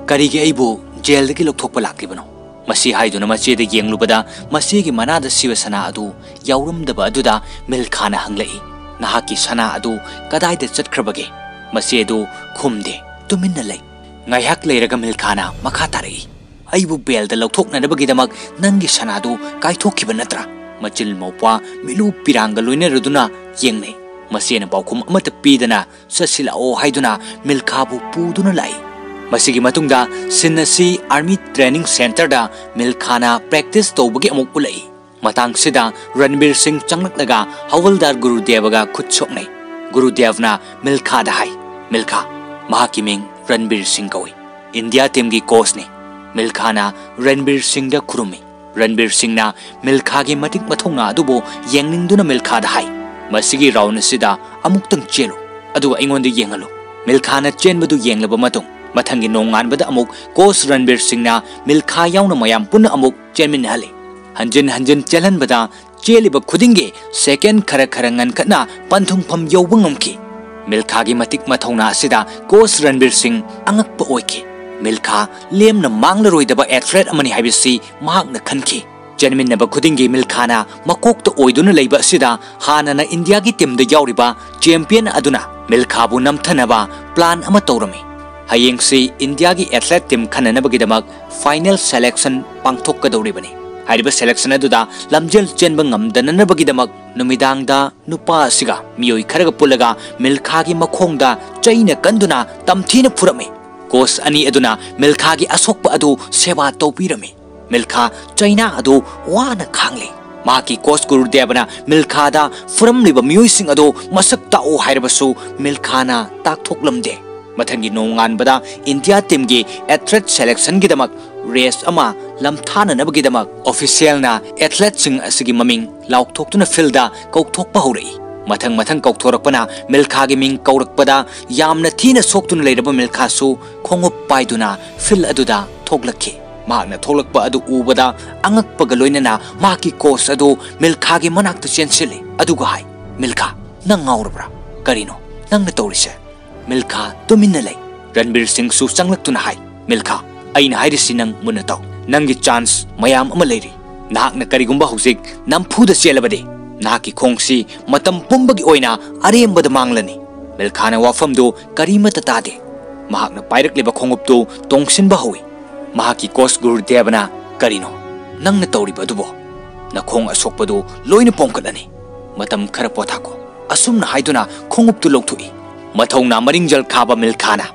"ꯀꯔꯤꯒꯤ ꯑꯩꯕꯨ ꯖꯦꯜꯗꯒꯤ ꯂꯧꯊꯣꯛꯄ ꯂꯥꯛꯂꯤꯕꯅꯣ?" ꯃꯁꯤ ꯍꯥꯏꯗꯨꯅ ꯃꯆꯦꯗ ꯌꯦꯡꯂꯨꯕꯗ ꯃꯆꯦꯒꯤ ꯃꯅꯥꯗ ꯁꯤꯕ ꯁꯅꯥ ꯑꯗꯨ ꯌꯥꯎꯔꯝꯗꯕ ꯑꯗꯨꯗ ꯃꯤꯜꯈꯥꯅ ꯍꯪꯂꯛꯏ, "ꯅꯍꯥꯛꯀꯤ ꯁꯅꯥ ꯑꯗꯨ ꯀꯗꯥꯏꯗ ꯆꯠꯈ꯭ꯔꯕꯒꯦ?" ꯃꯆꯦ ꯑꯗꯨ ꯈꯨꯝꯗꯦ, ꯇꯨꯃꯤꯟꯅ ꯂꯩ꯫ ꯉꯥꯏꯍꯥꯛ ꯂꯩꯔꯒ ꯃꯤꯜꯈꯥꯅ ꯃꯈꯥ ꯇꯥꯔꯛꯏ, "ꯑꯩꯕꯨ ꯕꯦꯜꯗ ꯂꯧꯊꯣꯛꯅꯅꯕꯒꯤꯗꯃꯛ ꯅꯪꯒꯤ ꯁꯅꯥꯗꯨ ꯀꯥꯏꯊꯣꯛꯈꯤꯕ ꯅꯠꯇ꯭ꯔꯥ?" ꯃꯆꯤꯜ ꯃꯧꯄ꯭ꯋꯥ ꯃꯤꯠꯂꯨ ꯄꯤꯔꯥꯡꯒ ꯂꯣꯏꯅꯔꯗꯨꯅ ꯌꯦꯡꯅꯩ꯫ ꯃꯆꯦꯅ ꯄꯥꯎꯈꯨꯝ ꯑꯃꯠꯇ ꯄꯤꯗꯅ ꯆꯠꯁꯤꯜꯂꯛꯑꯣ ꯍꯥꯏꯗꯨꯅ ꯃꯤꯜꯈꯥꯕꯨ ꯄꯨꯗꯨꯅ ꯂꯥꯛꯏ꯫ ꯃꯁꯤꯒꯤ ꯃꯇꯨꯡꯗ ꯁꯤꯟ ꯑꯁꯤ ꯑꯥꯔꯃꯤ ꯇ꯭ꯔꯦꯅꯤꯡ ꯁꯦꯟꯇꯔꯗ ꯃꯤꯜꯈꯥꯅ ꯄ꯭ꯔꯦꯛꯇꯤꯁ ꯇꯧꯕꯒꯤ ꯑꯃꯨꯛ ꯎꯠꯂꯛꯏ꯫ ꯃꯇꯥꯡꯁꯤꯗ ꯔꯟꯕꯤꯔ ꯁꯤꯡ ꯆꯪꯂꯛꯂꯒ ꯍꯋꯜꯗꯥꯔ ꯒꯨꯔꯨꯗꯦꯕꯒ ꯈꯨꯠ ꯁꯣꯛꯅꯩ꯫ ꯒꯨꯔꯨꯗꯦꯕꯅ ꯃꯤꯜꯈꯥꯗ ꯍꯥꯏ, "ꯃꯤꯜꯈꯥ, ꯃꯍꯥꯛꯀꯤ ꯃꯤꯡ ꯔꯟꯕꯤꯔ ꯁꯤꯡ ꯀꯧꯏ꯫ ꯏꯟꯗꯤꯌꯥ ꯇꯤꯝꯒꯤ ꯀꯣꯆꯅꯤ꯫" ꯃꯤꯜꯈꯥꯅ ꯔꯟꯕꯤꯔ ꯁꯤꯡꯗ ꯈꯨꯔꯨꯝꯃꯤ꯫ ꯔꯟꯕꯤꯔ ꯁꯤꯡꯅ ꯃꯤꯜꯈꯥꯒꯤ ꯃꯇꯤꯛ ꯃꯊꯧꯅꯥ ꯑꯗꯨꯕꯨ ꯌꯦꯡꯅꯤꯡꯗꯨꯅ ꯃꯤꯜꯈꯥꯗ ꯍꯥꯏ, "ꯃꯁꯤꯒꯤ ꯔꯥꯎꯟ ꯑꯁꯤꯗ ꯑꯃꯨꯛꯇꯪ ꯆꯦꯜꯂꯨ, ꯑꯗꯨꯒ ꯑꯩꯉꯣꯟꯗ ꯌꯦꯡꯍꯜꯂꯨ꯫" ꯃꯤꯜꯈꯥꯅ ꯆꯦꯟꯕꯗꯨ ꯌꯦꯡꯂꯕ ꯃꯇꯨꯡ, ꯃꯊꯪꯒꯤ ꯅꯣꯡꯉꯥꯟꯕꯗ ꯑꯃꯨꯛ ꯀꯣꯆ ꯔꯟꯕꯤꯔ ꯁꯤꯡꯅ ꯃꯤꯜꯈꯥ ꯌꯥꯎꯅ ꯃꯌꯥꯝ ꯄꯨꯟꯅ ꯑꯃꯨꯛ ꯆꯦꯟꯃꯤꯟꯅꯍꯜꯂꯤ꯫ ꯍꯟꯖꯤꯟ ꯍꯟꯖꯤꯟ ꯆꯦꯜꯍꯟꯕꯗ ꯆꯦꯜꯂꯤꯕ ꯈꯨꯗꯤꯡꯒꯤ ꯁꯦꯀꯦꯟ ꯈꯔ ꯈꯔ ꯉꯟꯈꯠꯅ ꯄꯟꯊꯨꯡꯐꯝ ꯌꯧꯕ ꯉꯝꯈꯤ꯫ ꯃꯤꯜꯈꯥꯒꯤ ꯃꯇꯤꯛ ꯃꯊꯧꯅꯥ ꯑꯁꯤꯗ ꯀꯣꯆ ꯔꯟꯕꯤꯔ ꯁꯤꯡ ꯑꯉꯛꯄ ꯑꯣꯏꯈꯤ꯫ ꯃꯤꯜꯈꯥ ꯂꯦꯝꯅ ꯃꯥꯡꯂꯔꯣꯏꯗꯕ ꯑꯦꯊꯂꯦꯠ ꯑꯃꯅꯤ ꯍꯥꯏꯕꯁꯤ ꯃꯍꯥꯛꯅ ꯈꯟꯈꯤ꯫ ꯆꯦꯟꯃꯤꯟꯅꯕ ꯈꯨꯗꯤꯡꯒꯤ ꯃꯤꯜꯈꯥꯅ ꯃꯀꯣꯛꯇ ꯑꯣꯏꯗꯨꯅ ꯂꯩꯕ ꯑꯁꯤꯗ ꯍꯥꯟꯅꯅ ꯏꯟꯗꯤꯌꯥꯒꯤ ꯇꯤꯝꯗ ꯌꯥꯎꯔꯤꯕ ꯆꯦꯝꯄꯤꯌꯟ ꯑꯗꯨꯅ ꯃꯤꯜꯈꯥꯕꯨ ꯅꯝꯊꯅꯕ ꯄ꯭ꯂꯥꯟ ꯑꯃ ꯇꯧꯔꯝꯃꯤ꯫ ꯍꯌꯦꯡꯁꯤ ꯏꯟꯗꯤꯌꯥꯒꯤ ꯑꯦꯊꯂꯦꯠ ꯇꯤꯝ ꯈꯟꯅꯅꯕꯒꯤꯗꯃꯛ ꯐꯥꯏꯅꯦꯜ ꯁꯦꯂꯦꯛꯁꯟ ꯄꯥꯡꯊꯣꯛꯀꯗꯧꯔꯤꯕꯅꯤ꯫ ꯍꯥꯏꯔꯤꯕ ꯁꯦꯂꯦꯛꯁꯟ ꯑꯗꯨꯗ ꯂꯝꯖꯦꯜ ꯆꯦꯟꯕ ꯉꯝꯗꯅꯅꯕꯒꯤꯗꯃꯛ ꯅꯨꯃꯤꯗꯥꯡꯗ ꯅꯨꯄꯥ ꯑꯁꯤꯒ ꯃꯤꯑꯣꯏ ꯈꯔꯒ ꯄꯨꯜꯂꯒ ꯃꯤꯜꯈꯥꯒꯤ ꯃꯈꯣꯡꯗ ꯆꯩꯅ ꯀꯟꯗꯨꯅ ꯇꯝꯊꯤꯅ ꯐꯨꯔꯝꯃꯤ꯫ ꯀꯣꯆ ꯑꯅꯤ ꯑꯗꯨꯅ ꯃꯤꯜꯈꯥꯒꯤ ꯑꯁꯣꯛꯄ ꯑꯗꯨ ꯁꯦꯕꯥ ꯇꯧꯕꯤꯔꯝꯃꯤ꯫ ꯃꯤꯜꯈꯥ ꯆꯩꯅꯥ ꯑꯗꯨ ꯋꯥꯅ ꯈꯥꯡꯂꯤ꯫ ꯃꯍꯥꯛꯀꯤ ꯀꯣꯆ ꯒꯨꯔꯨꯗꯦꯕꯅ ꯃꯤꯜꯈꯥꯗ ꯐꯨꯔꯝꯂꯤꯕ ꯃꯤꯑꯣꯏꯁꯤꯡ ꯑꯗꯨ ꯃꯁꯛ ꯇꯥꯛꯎ ꯍꯥꯏꯔꯕꯁꯨ ꯃꯤꯜꯈꯥꯅ ꯇꯥꯛꯊꯣꯛꯂꯝꯗꯦ꯫ ꯃꯊꯪꯒꯤ ꯅꯣꯡꯉꯥꯟꯕꯗ ꯏꯟꯗꯤꯌꯥ ꯇꯤꯝꯒꯤ ꯑꯦꯊꯂꯦꯠ ꯁꯦꯂꯦꯛꯁꯟꯒꯤꯗꯃꯛ ꯔꯦꯁ ꯑꯃ ꯂꯝꯊꯥꯅꯅꯕꯒꯤꯗꯃꯛ ꯑꯣꯐꯤꯁꯤꯌꯦꯜꯅ ꯑꯦꯊꯂꯦꯠꯁꯤꯡ ꯑꯁꯤꯒꯤ ꯃꯃꯤꯡ ꯂꯥꯎꯊꯣꯛꯇꯨꯅ ꯐꯤꯜꯗ ꯀꯧꯊꯣꯛꯄ ꯍꯧꯔꯛꯏ꯫ ꯃꯊꯪ ꯃꯊꯪ ꯀꯧꯊꯣꯔꯛꯄꯅ ꯃꯤꯜꯈꯥꯒꯤ ꯃꯤꯡ ꯀꯧꯔꯛꯄꯗ ꯌꯥꯝꯅ ꯊꯤꯅ ꯁꯣꯛꯇꯨꯅ ꯂꯩꯔꯕ ꯃꯤꯜꯈꯥꯁꯨ ꯈꯣꯡꯎꯞ ꯄꯥꯏꯗꯨꯅ ꯐꯤꯜ ꯑꯗꯨꯗ ꯊꯣꯛꯂꯛꯈꯤ꯫ ꯃꯍꯥꯛꯅ ꯊꯣꯛꯂꯛꯄ ꯑꯗꯨ ꯎꯕꯗ ꯑꯉꯛꯄꯒ ꯂꯣꯏꯅꯅ ꯃꯍꯥꯛꯀꯤ ꯀꯣꯆ ꯑꯗꯨ ꯃꯤꯜꯈꯥꯒꯤ ꯃꯅꯥꯛꯇ ꯆꯦꯟꯁꯤꯜꯂꯤ, ꯑꯗꯨꯒ ꯍꯥꯏ, "ꯃꯤꯜꯈꯥ, ꯅꯪ ꯉꯥꯎꯔꯕ꯭ꯔꯥ? ꯀꯔꯤꯅꯣ ꯅꯪꯅ ꯇꯧꯔꯤꯁꯦ?" ꯃꯤꯜꯈꯥ ꯇꯨꯃꯤꯟꯅ ꯂꯩ꯫ ꯔꯟꯕꯤꯔ ꯁꯤꯡꯁꯨ ꯆꯪꯂꯛꯇꯨꯅ ꯍꯥꯏ, "ꯃꯤꯜꯈꯥ, ꯑꯩꯅ ꯍꯥꯏꯔꯤꯁꯤ ꯅꯪ ꯃꯨꯟꯅ ꯇꯥꯎ꯫ ꯅꯪꯒꯤ ꯆꯥꯟꯁ ꯃꯌꯥꯝ ꯑꯃ ꯂꯩꯔꯤ꯫ ꯅꯍꯥꯛꯅ ꯀꯔꯤꯒꯨꯝꯕ ꯍꯧꯖꯤꯛ ꯅꯝꯐꯨꯗ ꯆꯦꯜꯂꯕꯗꯤ, ꯅꯍꯥꯛꯀꯤ ꯈꯣꯡꯁꯤ ꯃꯇꯝ ꯄꯨꯝꯕꯒꯤ ꯑꯣꯏꯅ ꯑꯔꯦꯝꯕꯗ ꯃꯥꯡꯂꯅꯤ꯫" ꯃꯤꯜꯈꯥꯅ ꯋꯥꯐꯝꯗꯨ ꯀꯔꯤꯃꯠꯇ ꯇꯥꯗꯦ꯫ ꯃꯍꯥꯛꯅ ꯄꯥꯏꯔꯛꯂꯤꯕ ꯈꯣꯡꯎꯞꯇꯨ ꯇꯣꯡꯁꯤꯟꯕ ꯍꯧꯏ꯫ ꯃꯍꯥꯛꯀꯤ ꯀꯣꯆ ꯒꯨꯔꯨꯗꯦꯕꯅ, "ꯀꯔꯤꯅꯣ ꯅꯪꯅ ꯇꯧꯔꯤꯕ ꯑꯗꯨꯕꯣ? ꯅꯈꯣꯡ ꯑꯁꯣꯛꯄꯗꯨ ꯂꯣꯏꯅ ꯄꯣꯝꯈꯠꯂꯅꯤ꯫ ꯃꯇꯝ ꯈꯔ ꯄꯣꯊꯥꯈꯣ꯫ ꯑꯁꯨꯝꯅ ꯍꯥꯏꯗꯨꯅ ꯈꯣꯡꯎꯞꯇꯨ ꯂꯧꯊꯣꯛꯏ꯫ ꯃꯊꯧꯅꯥ ꯃꯔꯤꯡꯖꯦꯜ ꯈꯥꯕ ꯃꯤꯜꯈꯥꯅ,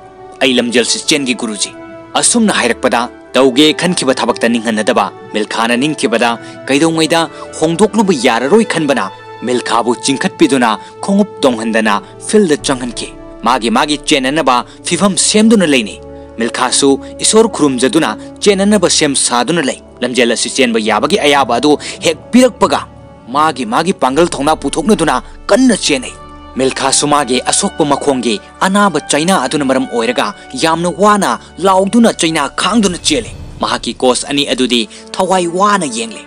"ꯑꯩ ꯂꯝꯖꯦꯜꯁꯤ ꯆꯦꯟꯒꯦ ꯒꯨꯔꯨꯖꯤ"꯫ ꯑꯁꯨꯝꯅ ꯍꯥꯏꯔꯛꯄꯗ ꯇꯧꯒꯦ ꯈꯟꯈꯤꯕ ꯊꯕꯛꯇ ꯅꯤꯡꯍꯟꯅꯗꯕ ꯃꯤꯜꯈꯥꯅ ꯅꯤꯡꯈꯤꯕꯗ ꯀꯩꯗꯧꯉꯩꯗ ꯍꯣꯡꯗꯣꯛꯂꯨꯕ ꯌꯥꯔꯔꯣꯏ ꯈꯟꯕꯅ ꯃꯤꯜꯈꯥꯕꯨ ꯆꯤꯡꯈꯠꯄꯤꯗꯨꯅ ꯈꯣꯡꯎꯞ ꯇꯣꯡꯍꯟꯗꯅ ꯐꯤꯜꯗ ꯆꯪꯍꯟꯈꯤ꯫ ꯃꯥꯒꯤ ꯃꯥꯒꯤ ꯆꯦꯟꯅꯅꯕ ꯐꯤꯕꯝ ꯁꯦꯝꯗꯨꯅ ꯂꯩꯅꯩ꯫ ꯃꯤꯜꯈꯥꯁꯨ ꯏꯁꯣꯔ ꯈꯨꯔꯨꯝꯖꯗꯨꯅ ꯆꯦꯟꯅꯅꯕ ꯁꯦꯝ ꯁꯥꯗꯨꯅ ꯂꯩ꯫ ꯂꯝꯖꯦꯜ ꯑꯁꯤ ꯆꯦꯟꯕ ꯌꯥꯕꯒꯤ ꯑꯌꯥꯕ ꯑꯗꯨ ꯍꯦꯛ ꯄꯤꯔꯛꯄꯒ ꯃꯥꯒꯤ ꯃꯥꯒꯤ ꯄꯥꯡꯒꯜ ꯊꯧꯅꯥ ꯄꯨꯊꯣꯛꯅꯗꯨꯅ ꯀꯟꯅ ꯆꯦꯟꯅꯩ꯫ ꯃꯤꯜꯈꯥꯁꯨ ꯃꯥꯒꯤ ꯑꯁꯣꯛꯄ ꯃꯈꯣꯡꯒꯤ ꯑꯅꯥꯕ ꯆꯩꯅꯥ ꯑꯗꯨꯅ ꯃꯔꯝ ꯑꯣꯏꯔꯒ ꯌꯥꯝꯅ ꯋꯥꯅ ꯂꯥꯎꯗꯨꯅ ꯆꯩꯅꯥ ꯈꯥꯡꯗꯨꯅ ꯆꯦꯜꯂꯤ꯫ ꯃꯍꯥꯛꯀꯤ ꯀꯣꯆ ꯑꯅꯤ ꯑꯗꯨꯗꯤ ꯊꯋꯥꯏ ꯋꯥꯅ ꯌꯦꯡꯂꯤ꯫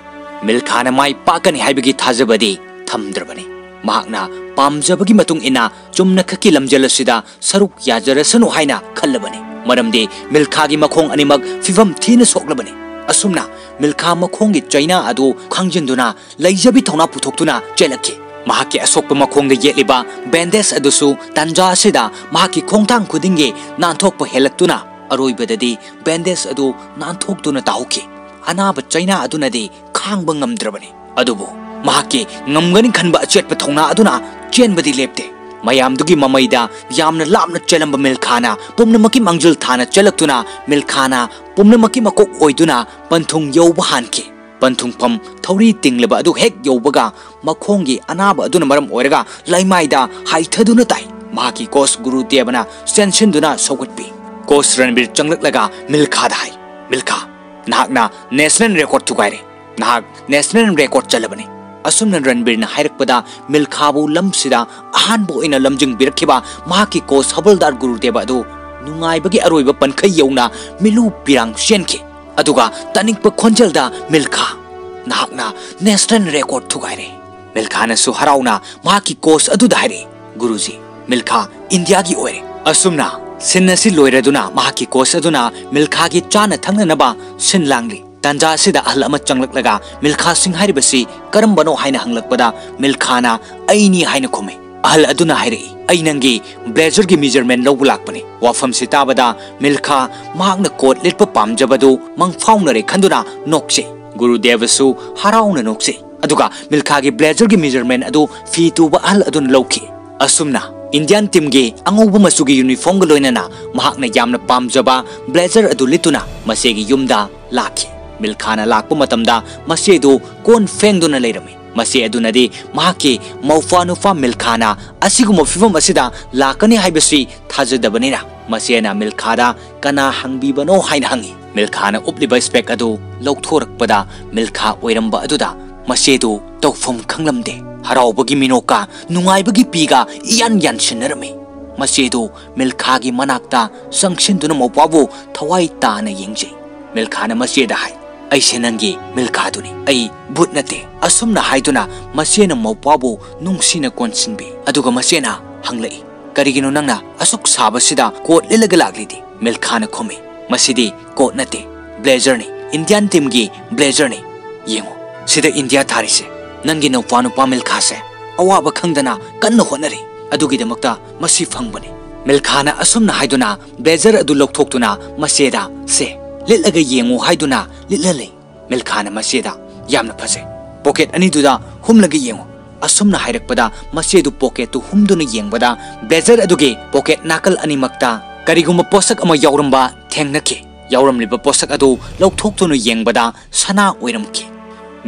ꯃꯤꯜꯈꯥꯅ ꯃꯥꯏ ꯄꯥꯛꯀꯅꯤ ꯍꯥꯏꯕꯒꯤ ꯊꯥꯖꯕꯗꯤ ꯊꯝꯗ꯭ꯔꯕꯅꯤ꯫ ꯃꯍꯥꯛꯅ ꯄꯥꯝꯖꯕꯒꯤ ꯃꯇꯨꯡ ꯏꯟꯅ ꯆꯨꯝꯅꯈꯛꯀꯤ ꯂꯝꯖꯦꯜ ꯑꯁꯤꯗ ꯁꯔꯨꯛ ꯌꯥꯖꯔꯁꯅꯨ ꯍꯥꯏꯅ ꯈꯜꯂꯕꯅꯤ꯫ ꯃꯔꯝꯗꯤ ꯃꯤꯜꯈꯥꯒꯤ ꯃꯈꯣꯡ ꯑꯅꯤꯃꯛ ꯐꯤꯕꯝ ꯊꯤꯅ ꯁꯣꯛꯂꯕꯅꯤ꯫ ꯑꯁꯨꯝꯅ ꯃꯤꯜꯈꯥ ꯃꯈꯣꯡꯒꯤ ꯆꯩꯅꯥ ꯑꯗꯨ ꯈꯥꯡꯖꯤꯟꯗꯨꯅ ꯂꯩꯖꯕꯤ ꯊꯧꯅꯥ ꯄꯨꯊꯣꯛꯇꯨꯅ ꯆꯦꯜꯂꯛꯈꯤ꯫ ꯃꯍꯥꯛꯀꯤ ꯑꯁꯣꯛꯄ ꯃꯈꯣꯡꯗ ꯌꯦꯠꯂꯤꯕ ꯕꯦꯟꯗꯦꯖ ꯑꯗꯨꯁꯨ ꯇꯥꯟꯖꯥ ꯑꯁꯤꯗ ꯃꯍꯥꯛꯀꯤ ꯈꯣꯡꯊꯥꯡ ꯈꯨꯗꯤꯡꯒꯤ ꯅꯥꯟꯊꯣꯛꯄ ꯍꯦꯜꯂꯛꯇꯨꯅ ꯑꯔꯣꯏꯕꯗꯗꯤ ꯕꯦꯟꯗꯦꯖ ꯑꯗꯨ ꯅꯥꯟꯊꯣꯛꯇꯨꯅ ꯇꯥꯍꯧꯈꯤ꯫ ꯑꯅꯥꯕ ꯆꯩꯅꯥ ꯑꯗꯨꯅꯗꯤ ꯈꯥꯡꯕ ꯉꯝꯗ꯭ꯔꯕꯅꯤ꯫ ꯑꯗꯨꯕꯨ ꯃꯍꯥꯛꯀꯤ ꯉꯝꯒꯅꯤ ꯈꯟꯕ ꯑꯆꯦꯠꯄ ꯊꯧꯅꯥ ꯑꯗꯨꯅ ꯆꯦꯟꯕꯗꯤ ꯂꯦꯞꯇꯦ꯫ ꯃꯌꯥꯝꯗꯨꯒꯤ ꯃꯃꯩꯗ ꯌꯥꯝꯅ ꯂꯥꯞꯅ ꯆꯦꯜꯂꯝꯕ ꯃꯤꯜꯈꯥꯅ ꯄꯨꯝꯅꯃꯛꯀꯤ ꯃꯥꯡꯖꯤꯜ ꯊꯥꯅ ꯆꯦꯜꯂꯛꯇꯨꯅ ꯃꯤꯜꯈꯥꯅ ꯄꯨꯝꯅꯃꯛꯀꯤ ꯃꯀꯣꯛ ꯑꯣꯏꯗꯨꯅ ꯄꯟꯊꯨꯡ ꯌꯧꯕ ꯍꯥꯟꯈꯤ꯫ ꯄꯟꯊꯨꯡꯐꯝ ꯊꯧꯔꯤ ꯇꯤꯡꯂꯤꯕ ꯑꯗꯨ ꯍꯦꯛ ꯌꯧꯕꯒ ꯃꯈꯣꯡꯒꯤ ꯑꯅꯥꯕ ꯑꯗꯨꯅ ꯃꯔꯝ ꯑꯣꯏꯔꯒ ꯂꯩꯃꯥꯏꯗ ꯍꯥꯏꯊꯗꯨꯅ ꯇꯥꯏ꯫ ꯃꯍꯥꯛꯀꯤ ꯀꯣꯆ ꯒꯨꯔꯨ ꯗꯦꯕꯅ ꯆꯦꯟꯁꯤꯟꯗꯨꯅ ꯁꯧꯒꯠꯄꯤ꯫ ꯀꯣꯆ ꯔꯟꯕꯤꯔ ꯆꯪꯂꯛꯂꯒ ꯃꯤꯜꯈꯥꯗ ꯍꯥꯏ, "ꯃꯤꯜꯈꯥ, ꯅꯍꯥꯛꯅ ꯅꯦꯁꯅꯦꯜ ꯔꯦꯀꯣꯔꯗ ꯊꯨꯒꯥꯏꯔꯦ꯫ ꯅꯍꯥꯛ ꯅꯦꯁꯅꯦꯜ ꯔꯦꯀꯣꯔꯗ ꯆꯜꯂꯕꯅꯤ"꯫ ꯑꯁꯨꯝꯅ ꯔꯟꯕꯤꯔꯅ ꯍꯥꯏꯔꯛꯄꯗ ꯃꯤꯜꯈꯥꯕꯨ ꯂꯝꯁꯤꯗ ꯑꯍꯥꯟꯕ ꯑꯣꯏꯅ ꯂꯝꯖꯤꯡꯕꯤꯔꯛꯈꯤꯕ ꯃꯍꯥꯛꯀꯤ ꯀꯣꯆ ꯍꯕꯜꯗꯥꯔ ꯒꯨꯔꯨꯗꯦꯕ ꯑꯗꯨ ꯅꯨꯡꯉꯥꯏꯕꯒꯤ ꯑꯔꯣꯏꯕ ꯄꯟꯈꯩ ꯌꯧꯅ ꯃꯤꯂꯨ ꯄꯤꯔꯥꯡ ꯆꯦꯟꯈꯤ꯫ ꯑꯗꯨꯒ ꯇꯥꯅꯤꯡꯕ ꯈꯣꯟꯖꯦꯜꯗ, "ꯃꯤꯜꯈꯥ, ꯅꯍꯥꯛꯅ ꯅꯦꯁꯅꯦꯜ ꯔꯦꯀꯣꯔꯗ ꯊꯨꯒꯥꯏꯔꯦ"꯫ ꯃꯤꯜꯈꯥꯅꯁꯨ ꯍꯔꯥꯎꯅ ꯃꯍꯥꯛꯀꯤ ꯀꯣꯆ ꯑꯗꯨꯗ ꯍꯥꯏꯔꯛꯏ, "ꯒꯨꯔꯨꯖꯤ, ꯃꯤꯜꯈꯥ ꯏꯟꯗꯤꯌꯥꯒꯤ ꯑꯣꯏꯔꯦ"꯫ ꯑꯁꯨꯝꯅ ꯁꯤꯟ ꯑꯁꯤ ꯂꯣꯏꯔꯗꯨꯅ ꯃꯍꯥꯛꯀꯤ ꯀꯣꯆ ꯑꯗꯨꯅ ꯃꯤꯜꯈꯥꯒꯤ ꯆꯥꯅ ꯊꯛꯅꯅꯕ ꯁꯤꯟ ꯂꯥꯡꯂꯤ꯫ ꯇꯥꯟꯖꯥ ꯑꯁꯤꯗ ꯑꯍꯜ ꯑꯃ ꯆꯪꯂꯛꯂꯒ ꯃꯤꯜꯈꯥ ꯁꯤꯡ ꯍꯥꯏꯔꯤꯕꯁꯤ ꯀꯔꯝꯕꯅꯣ ꯍꯥꯏꯅ ꯍꯪꯂꯛꯄꯗ ꯃꯤꯜꯈꯥꯅ "ꯑꯩꯅꯤ" ꯍꯥꯏꯅ ꯈꯨꯝꯃꯤ꯫ ꯑꯍꯜ ꯑꯗꯨꯅ ꯍꯥꯏꯔꯛꯏ, "ꯑꯩ ꯅꯪꯒꯤ ꯕ꯭ꯂꯦꯖꯔꯒꯤ ꯃꯤꯖꯔꯃꯦꯟ ꯂꯧꯕ ꯂꯥꯛꯄꯅꯤ"꯫ ꯋꯥꯐꯝꯁꯤ ꯇꯥꯕꯗ ꯃꯤꯜꯈꯥ ꯃꯍꯥꯛꯅ ꯀꯣꯠ ꯂꯤꯠꯄ ꯄꯥꯝꯖꯕꯗꯨ ꯃꯪꯐꯥꯎꯅꯔꯦ ꯈꯟꯗꯨꯅ ꯅꯣꯛꯆꯩ꯫ ꯒꯨꯔꯨꯗꯦꯕꯁꯨ ꯍꯔꯥꯎꯅ ꯅꯣꯛꯆꯩ꯫ ꯑꯗꯨꯒ ꯃꯤꯜꯈꯥꯒꯤ blazer ꯒꯤ measurement ꯑꯗꯨ ꯐꯤ ꯇꯨꯕ ꯑꯍꯜ ꯑꯗꯨꯅ ꯂꯧꯈꯤ꯫ ꯑꯁꯨꯝꯅ Indian team ꯒꯤ ꯑꯉꯧꯕ ꯃꯆꯨꯒꯤ uniform ꯒ ꯂꯣꯏꯅꯅ ꯃꯍꯥꯛꯅ ꯌꯥꯝꯅ ꯄꯥꯝꯖꯕ blazer ꯑꯗꯨ ꯂꯤꯠꯇꯨꯅ ꯃꯆꯦꯒꯤ ꯌꯨꯝꯗ ꯂꯥꯛꯈꯤ꯫ ꯃꯤꯜꯈꯥꯅ ꯂꯥꯛꯄ ꯃꯇꯝꯗ ꯃꯆꯦꯗꯨ ꯀꯣꯟ ꯐꯦꯡꯗꯨꯅ ꯂꯩꯔꯝꯃꯤ꯫ ꯃꯆꯦ ꯑꯗꯨꯅꯗꯤ ꯃꯍꯥꯛꯀꯤ ꯃꯧꯄ꯭ꯋꯥ ꯅꯨꯄꯥ ꯃꯤꯜꯈꯥꯅ ꯑꯁꯤꯒꯨꯝꯕ ꯐꯤꯚꯝ ꯑꯁꯤꯗ ꯂꯥꯛꯀꯅꯤ ꯍꯥꯏꯕꯁꯤ ꯊꯥꯖꯗꯕꯅꯤꯅ, ꯃꯆꯦꯅ ꯃꯤꯜꯈꯥꯗ "ꯀꯅꯥ ꯍꯪꯕꯤꯕꯅꯣ?" ꯍꯥꯏꯅ ꯍꯪꯉꯤ꯫ ꯃꯤꯜꯈꯥꯅ ꯎꯞꯂꯤꯕ spec ꯑꯗꯨ ꯂꯧꯊꯣꯔꯛꯄꯗ, ꯃꯤꯜꯈꯥ ꯑꯣꯏꯔꯝꯕ ꯑꯗꯨꯗ ꯃꯆꯦꯗꯨ ꯇꯧꯐꯝ ꯈꯪꯂꯝꯗꯦ꯫ ꯍꯔꯥꯎꯕꯒꯤ ꯃꯤꯅꯣꯛꯀ ꯅꯨꯡꯉꯥꯏꯕꯒꯤ ꯄꯤꯒ ꯏꯌꯥꯟ ꯌꯥꯟꯁꯤꯟꯅꯔꯝꯃꯤ꯫ ꯃꯆꯦꯗꯨ ꯃꯤꯜꯈꯥꯒꯤ ꯃꯅꯥꯛꯇ ꯆꯪꯁꯤꯟꯗꯨꯅ ꯃꯧꯄ꯭ꯋꯥꯕꯨ ꯊꯋꯥꯏ ꯇꯥꯅ ꯌꯦꯡꯖꯩ꯫ ꯃꯤꯜꯈꯥꯅ ꯃꯆꯦꯗ ꯍꯥꯏ, "ꯑꯩꯁꯦ ꯅꯪꯒꯤ ꯃꯤꯜꯈꯥꯗꯨꯅꯤ, ꯑꯩ ꯚꯨꯠ ꯅꯠꯇꯦ"꯫ ꯑꯁꯨꯝꯅ ꯍꯥꯏꯗꯨꯅ ꯃꯆꯦꯅ ꯃꯧꯄ꯭ꯋꯥꯕꯨ ꯅꯨꯡꯁꯤꯅ ꯀꯣꯟꯁꯤꯟꯕꯤ꯫ ꯑꯗꯨꯒ ꯃꯆꯦꯅ ꯍꯪꯂꯛꯏ, "ꯀꯔꯤꯒꯤꯅꯣ ꯅꯪꯅ ꯑꯁꯨꯛ ꯁꯥꯕꯁꯤꯗ ꯀꯣꯠ ꯂꯤꯠꯂꯒ ꯂꯥꯛꯂꯤꯗꯤ?" ꯃꯤꯜꯈꯥꯅ ꯈꯨꯝꯃꯤ, "ꯃꯁꯤꯗꯤ ꯀꯣꯠ ꯅꯠꯇꯦ, blazer ꯅꯤ, Indian team ꯒꯤ blazer ꯅꯤ꯫ ꯌꯦꯡꯉꯨ, ꯁꯤꯗ ꯏꯟꯗꯤꯌꯥ ꯊꯥꯔꯤꯁꯦ, ꯅꯪꯒꯤ ꯅꯧꯄ꯭ꯋꯥ ꯅꯨꯄꯥ ꯃꯤꯜꯈꯥꯁꯦ ꯑꯋꯥꯕ ꯈꯪꯗꯅ ꯀꯟꯅ ꯍꯣꯠꯅꯔꯤ, ꯑꯗꯨꯒꯤꯗꯃꯛꯇ ꯃꯁꯤ ꯐꯪꯕꯅꯤ"꯫ ꯃꯤꯜꯈꯥꯅ ꯑꯁꯨꯝꯅ ꯍꯥꯏꯗꯨꯅ blazer ꯑꯗꯨ ꯂꯧꯊꯣꯛꯇꯨꯅ ꯃꯆꯦꯗ, "ꯁꯦ, ꯂꯤꯠꯂꯒ ꯌꯦꯡꯉꯨ" ꯍꯥꯏꯗꯨꯅ ꯂꯤꯠꯍꯜꯂꯤ꯫ ꯃꯤꯜꯈꯥꯅ ꯃꯆꯦꯗ, "ꯌꯥꯝꯅ ꯐꯖꯩ, pocket ꯑꯅꯤꯗꯨꯗ ꯍꯨꯝꯂꯒ ꯌꯦꯡꯉꯨ"꯫ ꯑꯁꯨꯝꯅ ꯍꯥꯏꯔꯛꯄꯗ ꯃꯆꯦꯗꯨ pocket ꯇꯨ ꯍꯨꯝꯗꯨꯅ ꯌꯦꯡꯕꯗ blazer ꯑꯗꯨꯒꯤ pocket ꯅꯥꯀꯜ ꯑꯅꯤꯃꯛꯇ ꯀꯔꯤꯒꯨꯝꯕ ꯄꯣꯠꯁꯛ ꯑꯃ ꯌꯥꯎꯔꯝꯕ ꯊꯦꯡꯅꯈꯤ꯫ ꯌꯥꯎꯔꯝꯂꯤꯕ ꯄꯣꯠꯁꯛ ꯑꯗꯨ ꯂꯧꯊꯣꯛꯇꯨꯅ ꯌꯦꯡꯕꯗ ꯁꯅꯥ ꯑꯣꯏꯔꯝꯈꯤ꯫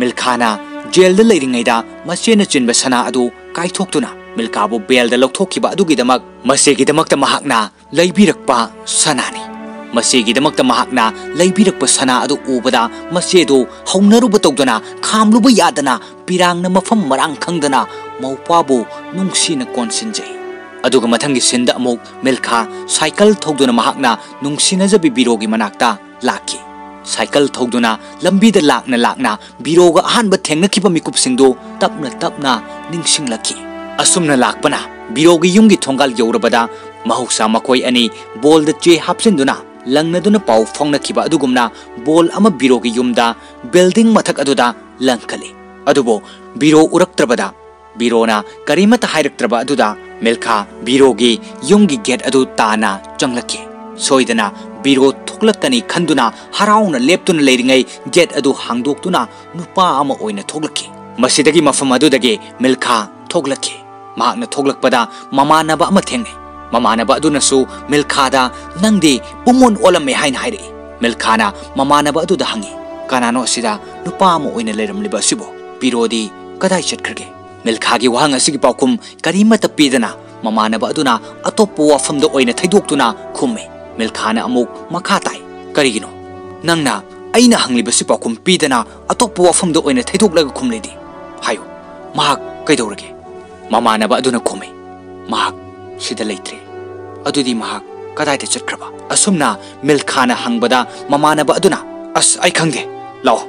ꯃꯤꯜꯈꯥꯅ jail ꯗ ꯂꯩꯔꯤꯉꯩꯗ ꯃꯆꯦꯅ ꯆꯤꯟꯕ ꯁꯅꯥ ꯑꯗꯨ ꯀꯥꯏꯊꯣꯛꯇꯨꯅ ꯃꯤꯜꯈꯥꯕꯨ bail ꯗ ꯂꯧꯊꯣꯛꯈꯤꯕ ꯑꯗꯨꯒꯤꯗꯃꯛ ꯃꯆꯦꯒꯤꯗꯃꯛꯇ ꯃꯍꯥꯛꯅ ꯂꯩꯕꯤꯔꯛꯄ ꯁꯅꯥꯅꯤ꯫ ꯃꯆꯦꯒꯤꯗꯃꯛꯇ ꯃꯍꯥꯛꯅ ꯂꯩꯕꯤꯔꯛꯄ ꯁꯅꯥ ꯑꯗꯨ ꯎꯕꯗ ꯃꯆꯦꯗꯨ ꯍꯧꯅꯔꯨꯕ ꯇꯧꯗꯅ ꯈꯥꯝꯂꯨꯕ ꯌꯥꯗꯅ ꯄꯤꯔꯥꯡꯅ ꯃꯐꯝ ꯃꯔꯥꯡ ꯈꯪꯗꯅ ꯃꯧꯄ꯭ꯋꯥꯕꯨ ꯅꯨꯡꯁꯤꯅ ꯀꯣꯟꯁꯤꯟꯖꯩ꯫ ꯑꯗꯨꯒ ꯃꯊꯪꯒꯤ scene ꯗ ꯑꯃꯨꯛ ꯃꯤꯜꯈꯥ cycle ꯊꯧꯗꯨꯅ ꯃꯍꯥꯛꯅ ꯅꯨꯡꯁꯤꯅꯖꯕꯤ ꯕꯤꯔꯣꯒꯤ ꯃꯅꯥꯛꯇ ꯂꯥꯛꯈꯤ꯫ Cycle ꯊꯧꯗꯨꯅ ꯂꯝꯕꯤꯗ ꯂꯥꯛꯅ ꯂꯥꯛꯅ ꯕꯤꯔꯣꯒ ꯑꯍꯥꯟꯕ ꯊꯦꯡꯅꯈꯤꯕ ꯃꯤꯀꯨꯞꯁꯤꯡꯗꯨ ꯇꯞꯅ ꯇꯞꯅ ꯅꯤꯡꯁꯤꯡꯂꯛꯈꯤ꯫ ꯑꯁꯨꯝꯅ ꯂꯥꯛꯄꯅ ꯕꯤꯔꯣꯒꯤ ꯌꯨꯝꯒꯤ ꯊꯣꯡꯒꯥꯜ ꯌꯧꯔꯕꯗ ꯃꯍꯧꯁꯥ ꯃꯈꯣꯏ ꯑꯅꯤ ꯕꯣꯜꯗ ꯆꯦ ꯍꯥꯞꯆꯤꯟꯗꯨꯅ ꯂꯪꯅꯗꯨꯅ ꯄꯥꯎ ꯐꯥꯎꯅꯈꯤꯕ ꯑꯗꯨꯒꯨꯝꯅ ꯕꯣꯜ ꯑꯃ ꯕꯤꯔꯣꯒꯤ ꯌꯨꯝꯗ building ꯃꯊꯛ ꯑꯗꯨꯗ ꯂꯪꯈꯠꯂꯤ꯫ ꯑꯗꯨꯕꯨ ꯕꯤꯔꯣ ꯎꯔꯛꯇ꯭ꯔꯕꯗ ꯕꯤꯔꯣꯅ ꯀꯔꯤꯃꯠꯇ ꯍꯥꯏꯔꯛꯇ꯭ꯔꯕ ꯑꯗꯨꯗ ꯃꯤꯜꯈꯥ ꯕꯤꯔꯣꯒꯤ ꯌꯨꯝꯒꯤ gate ꯑꯗꯨ ꯇꯥꯅ ꯆꯪꯂꯛꯈꯤ꯫ ꯁꯣꯏꯗꯅ ꯕꯤꯔꯣ ꯊꯣꯛꯂꯛꯀꯅꯤ ꯈꯟꯗꯨꯅ ꯍꯔꯥꯎꯅ ꯂꯦꯞꯇꯨꯅ ꯂꯩꯔꯤꯉꯩ gate ꯑꯗꯨ ꯍꯥꯡꯗꯣꯛꯇꯨꯅ ꯅꯨꯄꯥ ꯑꯃ ꯑꯣꯏꯅ ꯊꯣꯛꯂꯛꯈꯤ꯫ ꯃꯁꯤꯗꯒꯤ ꯃꯐꯝ ꯑꯗꯨꯗꯒꯤ ꯃꯤꯜꯈꯥ ꯊꯣꯛꯂꯛꯈꯤ꯫ ꯃꯍꯥꯛꯅ ꯊꯣꯛꯂꯛꯄꯗ ꯃꯃꯥꯟꯅꯕ ꯑꯃ ꯊꯦꯡꯅꯩ꯫ ꯃꯃꯥꯟꯅꯕ ꯑꯗꯨꯅꯁꯨ ꯃꯤꯜꯈꯥꯗ "ꯅꯪꯗꯤ ꯄꯨꯡꯑꯣꯟ ꯑꯣꯜꯂꯝꯃꯦ" ꯍꯥꯏꯅ ꯍꯥꯏꯔꯛꯏ꯫ ꯃꯤꯜꯈꯥꯅ ꯃꯃꯥꯟꯅꯕ ꯑꯗꯨꯗ ꯍꯪꯉꯤ, "ꯀꯅꯥꯅꯣ ꯑꯁꯤꯗ ꯅꯨꯄꯥ ꯑꯃ ꯑꯣꯏꯅ ꯂꯩꯔꯝꯂꯤꯕ ꯑꯁꯤꯕꯣ? ꯕꯤꯔꯣꯗꯤ ꯀꯗꯥꯏ ꯆꯠꯈ꯭ꯔꯒꯦ?" ꯃꯤꯜꯈꯥꯒꯤ ꯋꯥꯍꯪ ꯑꯁꯤꯒꯤ ꯄꯥꯎꯈꯨꯝ ꯀꯔꯤꯃꯠꯇ ꯄꯤꯗꯅ ꯃꯃꯥꯟꯅꯕ ꯑꯗꯨꯅ ꯑꯇꯣꯞꯄ ꯋꯥꯐꯝꯗ ꯑꯣꯏꯅ ꯊꯩꯗꯣꯛꯇꯨꯅ ꯈꯨꯝꯃꯤ꯫ ꯃꯤꯜꯈꯥꯅ ꯑꯃꯨꯛ ꯃꯈꯥ ꯇꯥꯏ, "ꯀꯔꯤꯒꯤꯅꯣ ꯅꯪꯅ ꯑꯩꯅ ꯍꯪꯂꯤꯕꯁꯤ ꯄꯥꯎꯈꯨꯝ ꯄꯤꯗꯅ ꯑꯇꯣꯞꯄ ꯋꯥꯐꯝꯗ ꯑꯣꯏꯅ ꯊꯩꯗꯣꯛꯂꯒ ꯈꯨꯝꯂꯤꯗꯤ? ꯍꯥꯏꯌꯨ, ꯃꯍꯥꯛ ꯀꯩꯗꯧꯔꯒꯦ?" ꯃꯃꯥꯟꯅꯕ ꯑꯗꯨꯅ ꯈꯨꯝꯃꯤ, "ꯃꯍꯥꯛ ꯁꯤꯗ ꯂꯩꯇ꯭ꯔꯦ꯫ ꯑꯗꯨꯗꯤ ꯃꯍꯥꯛ ꯀꯗꯥꯏꯗ ꯆꯠꯈ꯭ꯔꯕ?" ꯑꯁꯨꯝꯅ ꯃꯤꯜꯈꯥꯅ ꯍꯪꯕꯗ ꯃꯃꯥꯟꯅꯕ ꯑꯗꯨꯅ, "ꯑꯁ, ꯑꯩ ꯈꯪꯗꯦ, ꯂꯥꯛꯑꯣ,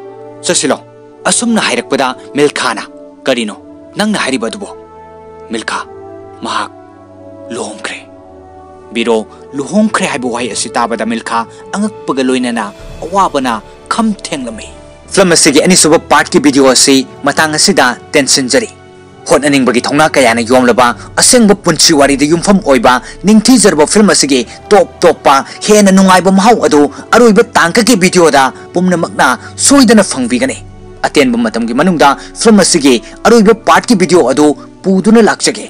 ꯆꯠꯁꯤ ꯂꯥꯛꯑꯣ"꯫ ꯑꯁꯨꯝꯅ ꯍꯥꯏꯔꯛꯄꯗ ꯃꯤꯜꯈꯥꯅ, "ꯀꯔꯤꯅꯣ ꯅꯪꯅ ꯍꯥꯏꯔꯤꯕ ꯑꯗꯨꯕꯣ?" "ꯃꯤꯜꯈꯥ, ꯃꯍꯥꯛ ꯂꯨꯍꯣꯡꯈ꯭ꯔꯦ"꯫ ꯕꯤꯔꯣ, ꯂꯨꯍꯣꯡꯈ꯭ꯔꯦ ꯍꯥꯏꯕ ꯋꯥꯍꯩ ꯑꯁꯤ ꯇꯥꯕꯗ ꯃꯤꯜꯈꯥ ꯑꯉꯛꯄꯒ ꯂꯣꯏꯅꯅ ꯑꯋꯥꯕꯅ ꯈꯝ ꯊꯦꯡꯂꯝꯃꯤ꯫ ꯐꯤꯂꯝ ꯑꯁꯤꯒꯤ ꯑꯅꯤꯁꯨꯕ ꯄꯥꯔꯠꯀꯤ ꯚꯤꯗꯤꯑꯣ ꯑꯁꯤ ꯃꯇꯥꯡ ꯑꯁꯤꯗ ꯇꯦꯟꯁꯤꯟꯖꯔꯤ꯫ ꯍꯣꯠꯅꯅꯤꯡꯕꯒꯤ ꯊꯧꯅꯥ ꯀꯌꯥꯅ ꯌꯣꯝꯂꯕ ꯑꯁꯦꯡꯕ ꯄꯨꯟꯁꯤ ꯋꯥꯔꯤꯗ ꯌꯨꯝꯐꯝ ꯑꯣꯏꯕ ꯅꯤꯡꯊꯤꯖꯔꯕ ꯐꯤꯂꯝ ꯑꯁꯤꯒꯤ ꯇꯣꯞ ꯇꯣꯞꯄ ꯍꯦꯟꯅ ꯅꯨꯡꯉꯥꯏꯕ ꯃꯍꯥꯎ ꯑꯗꯨ ꯑꯔꯣꯏꯕ ꯇꯥꯡꯀꯛꯀꯤ ꯚꯤꯗꯤꯑꯣꯗ ꯄꯨꯝꯅꯃꯛꯅ ꯁꯣꯏꯗꯅ ꯐꯪꯕꯤꯒꯅꯤ꯫ ꯑꯇꯦꯟꯕ ꯃꯇꯝꯒꯤ ꯃꯅꯨꯡꯗ ꯐꯤꯂꯝ ꯑꯁꯤꯒꯤ ꯑꯔꯣꯏꯕ ꯄꯥꯔꯠꯀꯤ ꯚꯤꯗꯤꯑꯣ ꯑꯗꯨ ꯄꯨꯗꯨꯅ ꯂꯥꯛꯆꯒꯦ꯫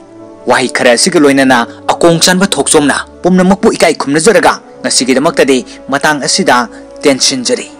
ꯋꯥꯍꯩ ꯈꯔ ꯑꯁꯤꯒ ꯂꯣꯏꯅꯅ ꯑꯀꯣꯡ ꯆꯥꯟꯕ ꯊꯣꯛꯆꯣꯝꯅ ꯄꯨꯝꯅꯃꯛꯄꯨ ꯏꯀꯥꯏ ꯈꯨꯝꯅꯖꯔꯒ ꯉꯁꯤꯒꯤꯗꯃꯛꯇꯗꯤ ꯃꯇꯥꯡ ꯑꯁꯤꯗ ꯇꯦꯟꯁꯤꯟꯖꯔꯤ꯫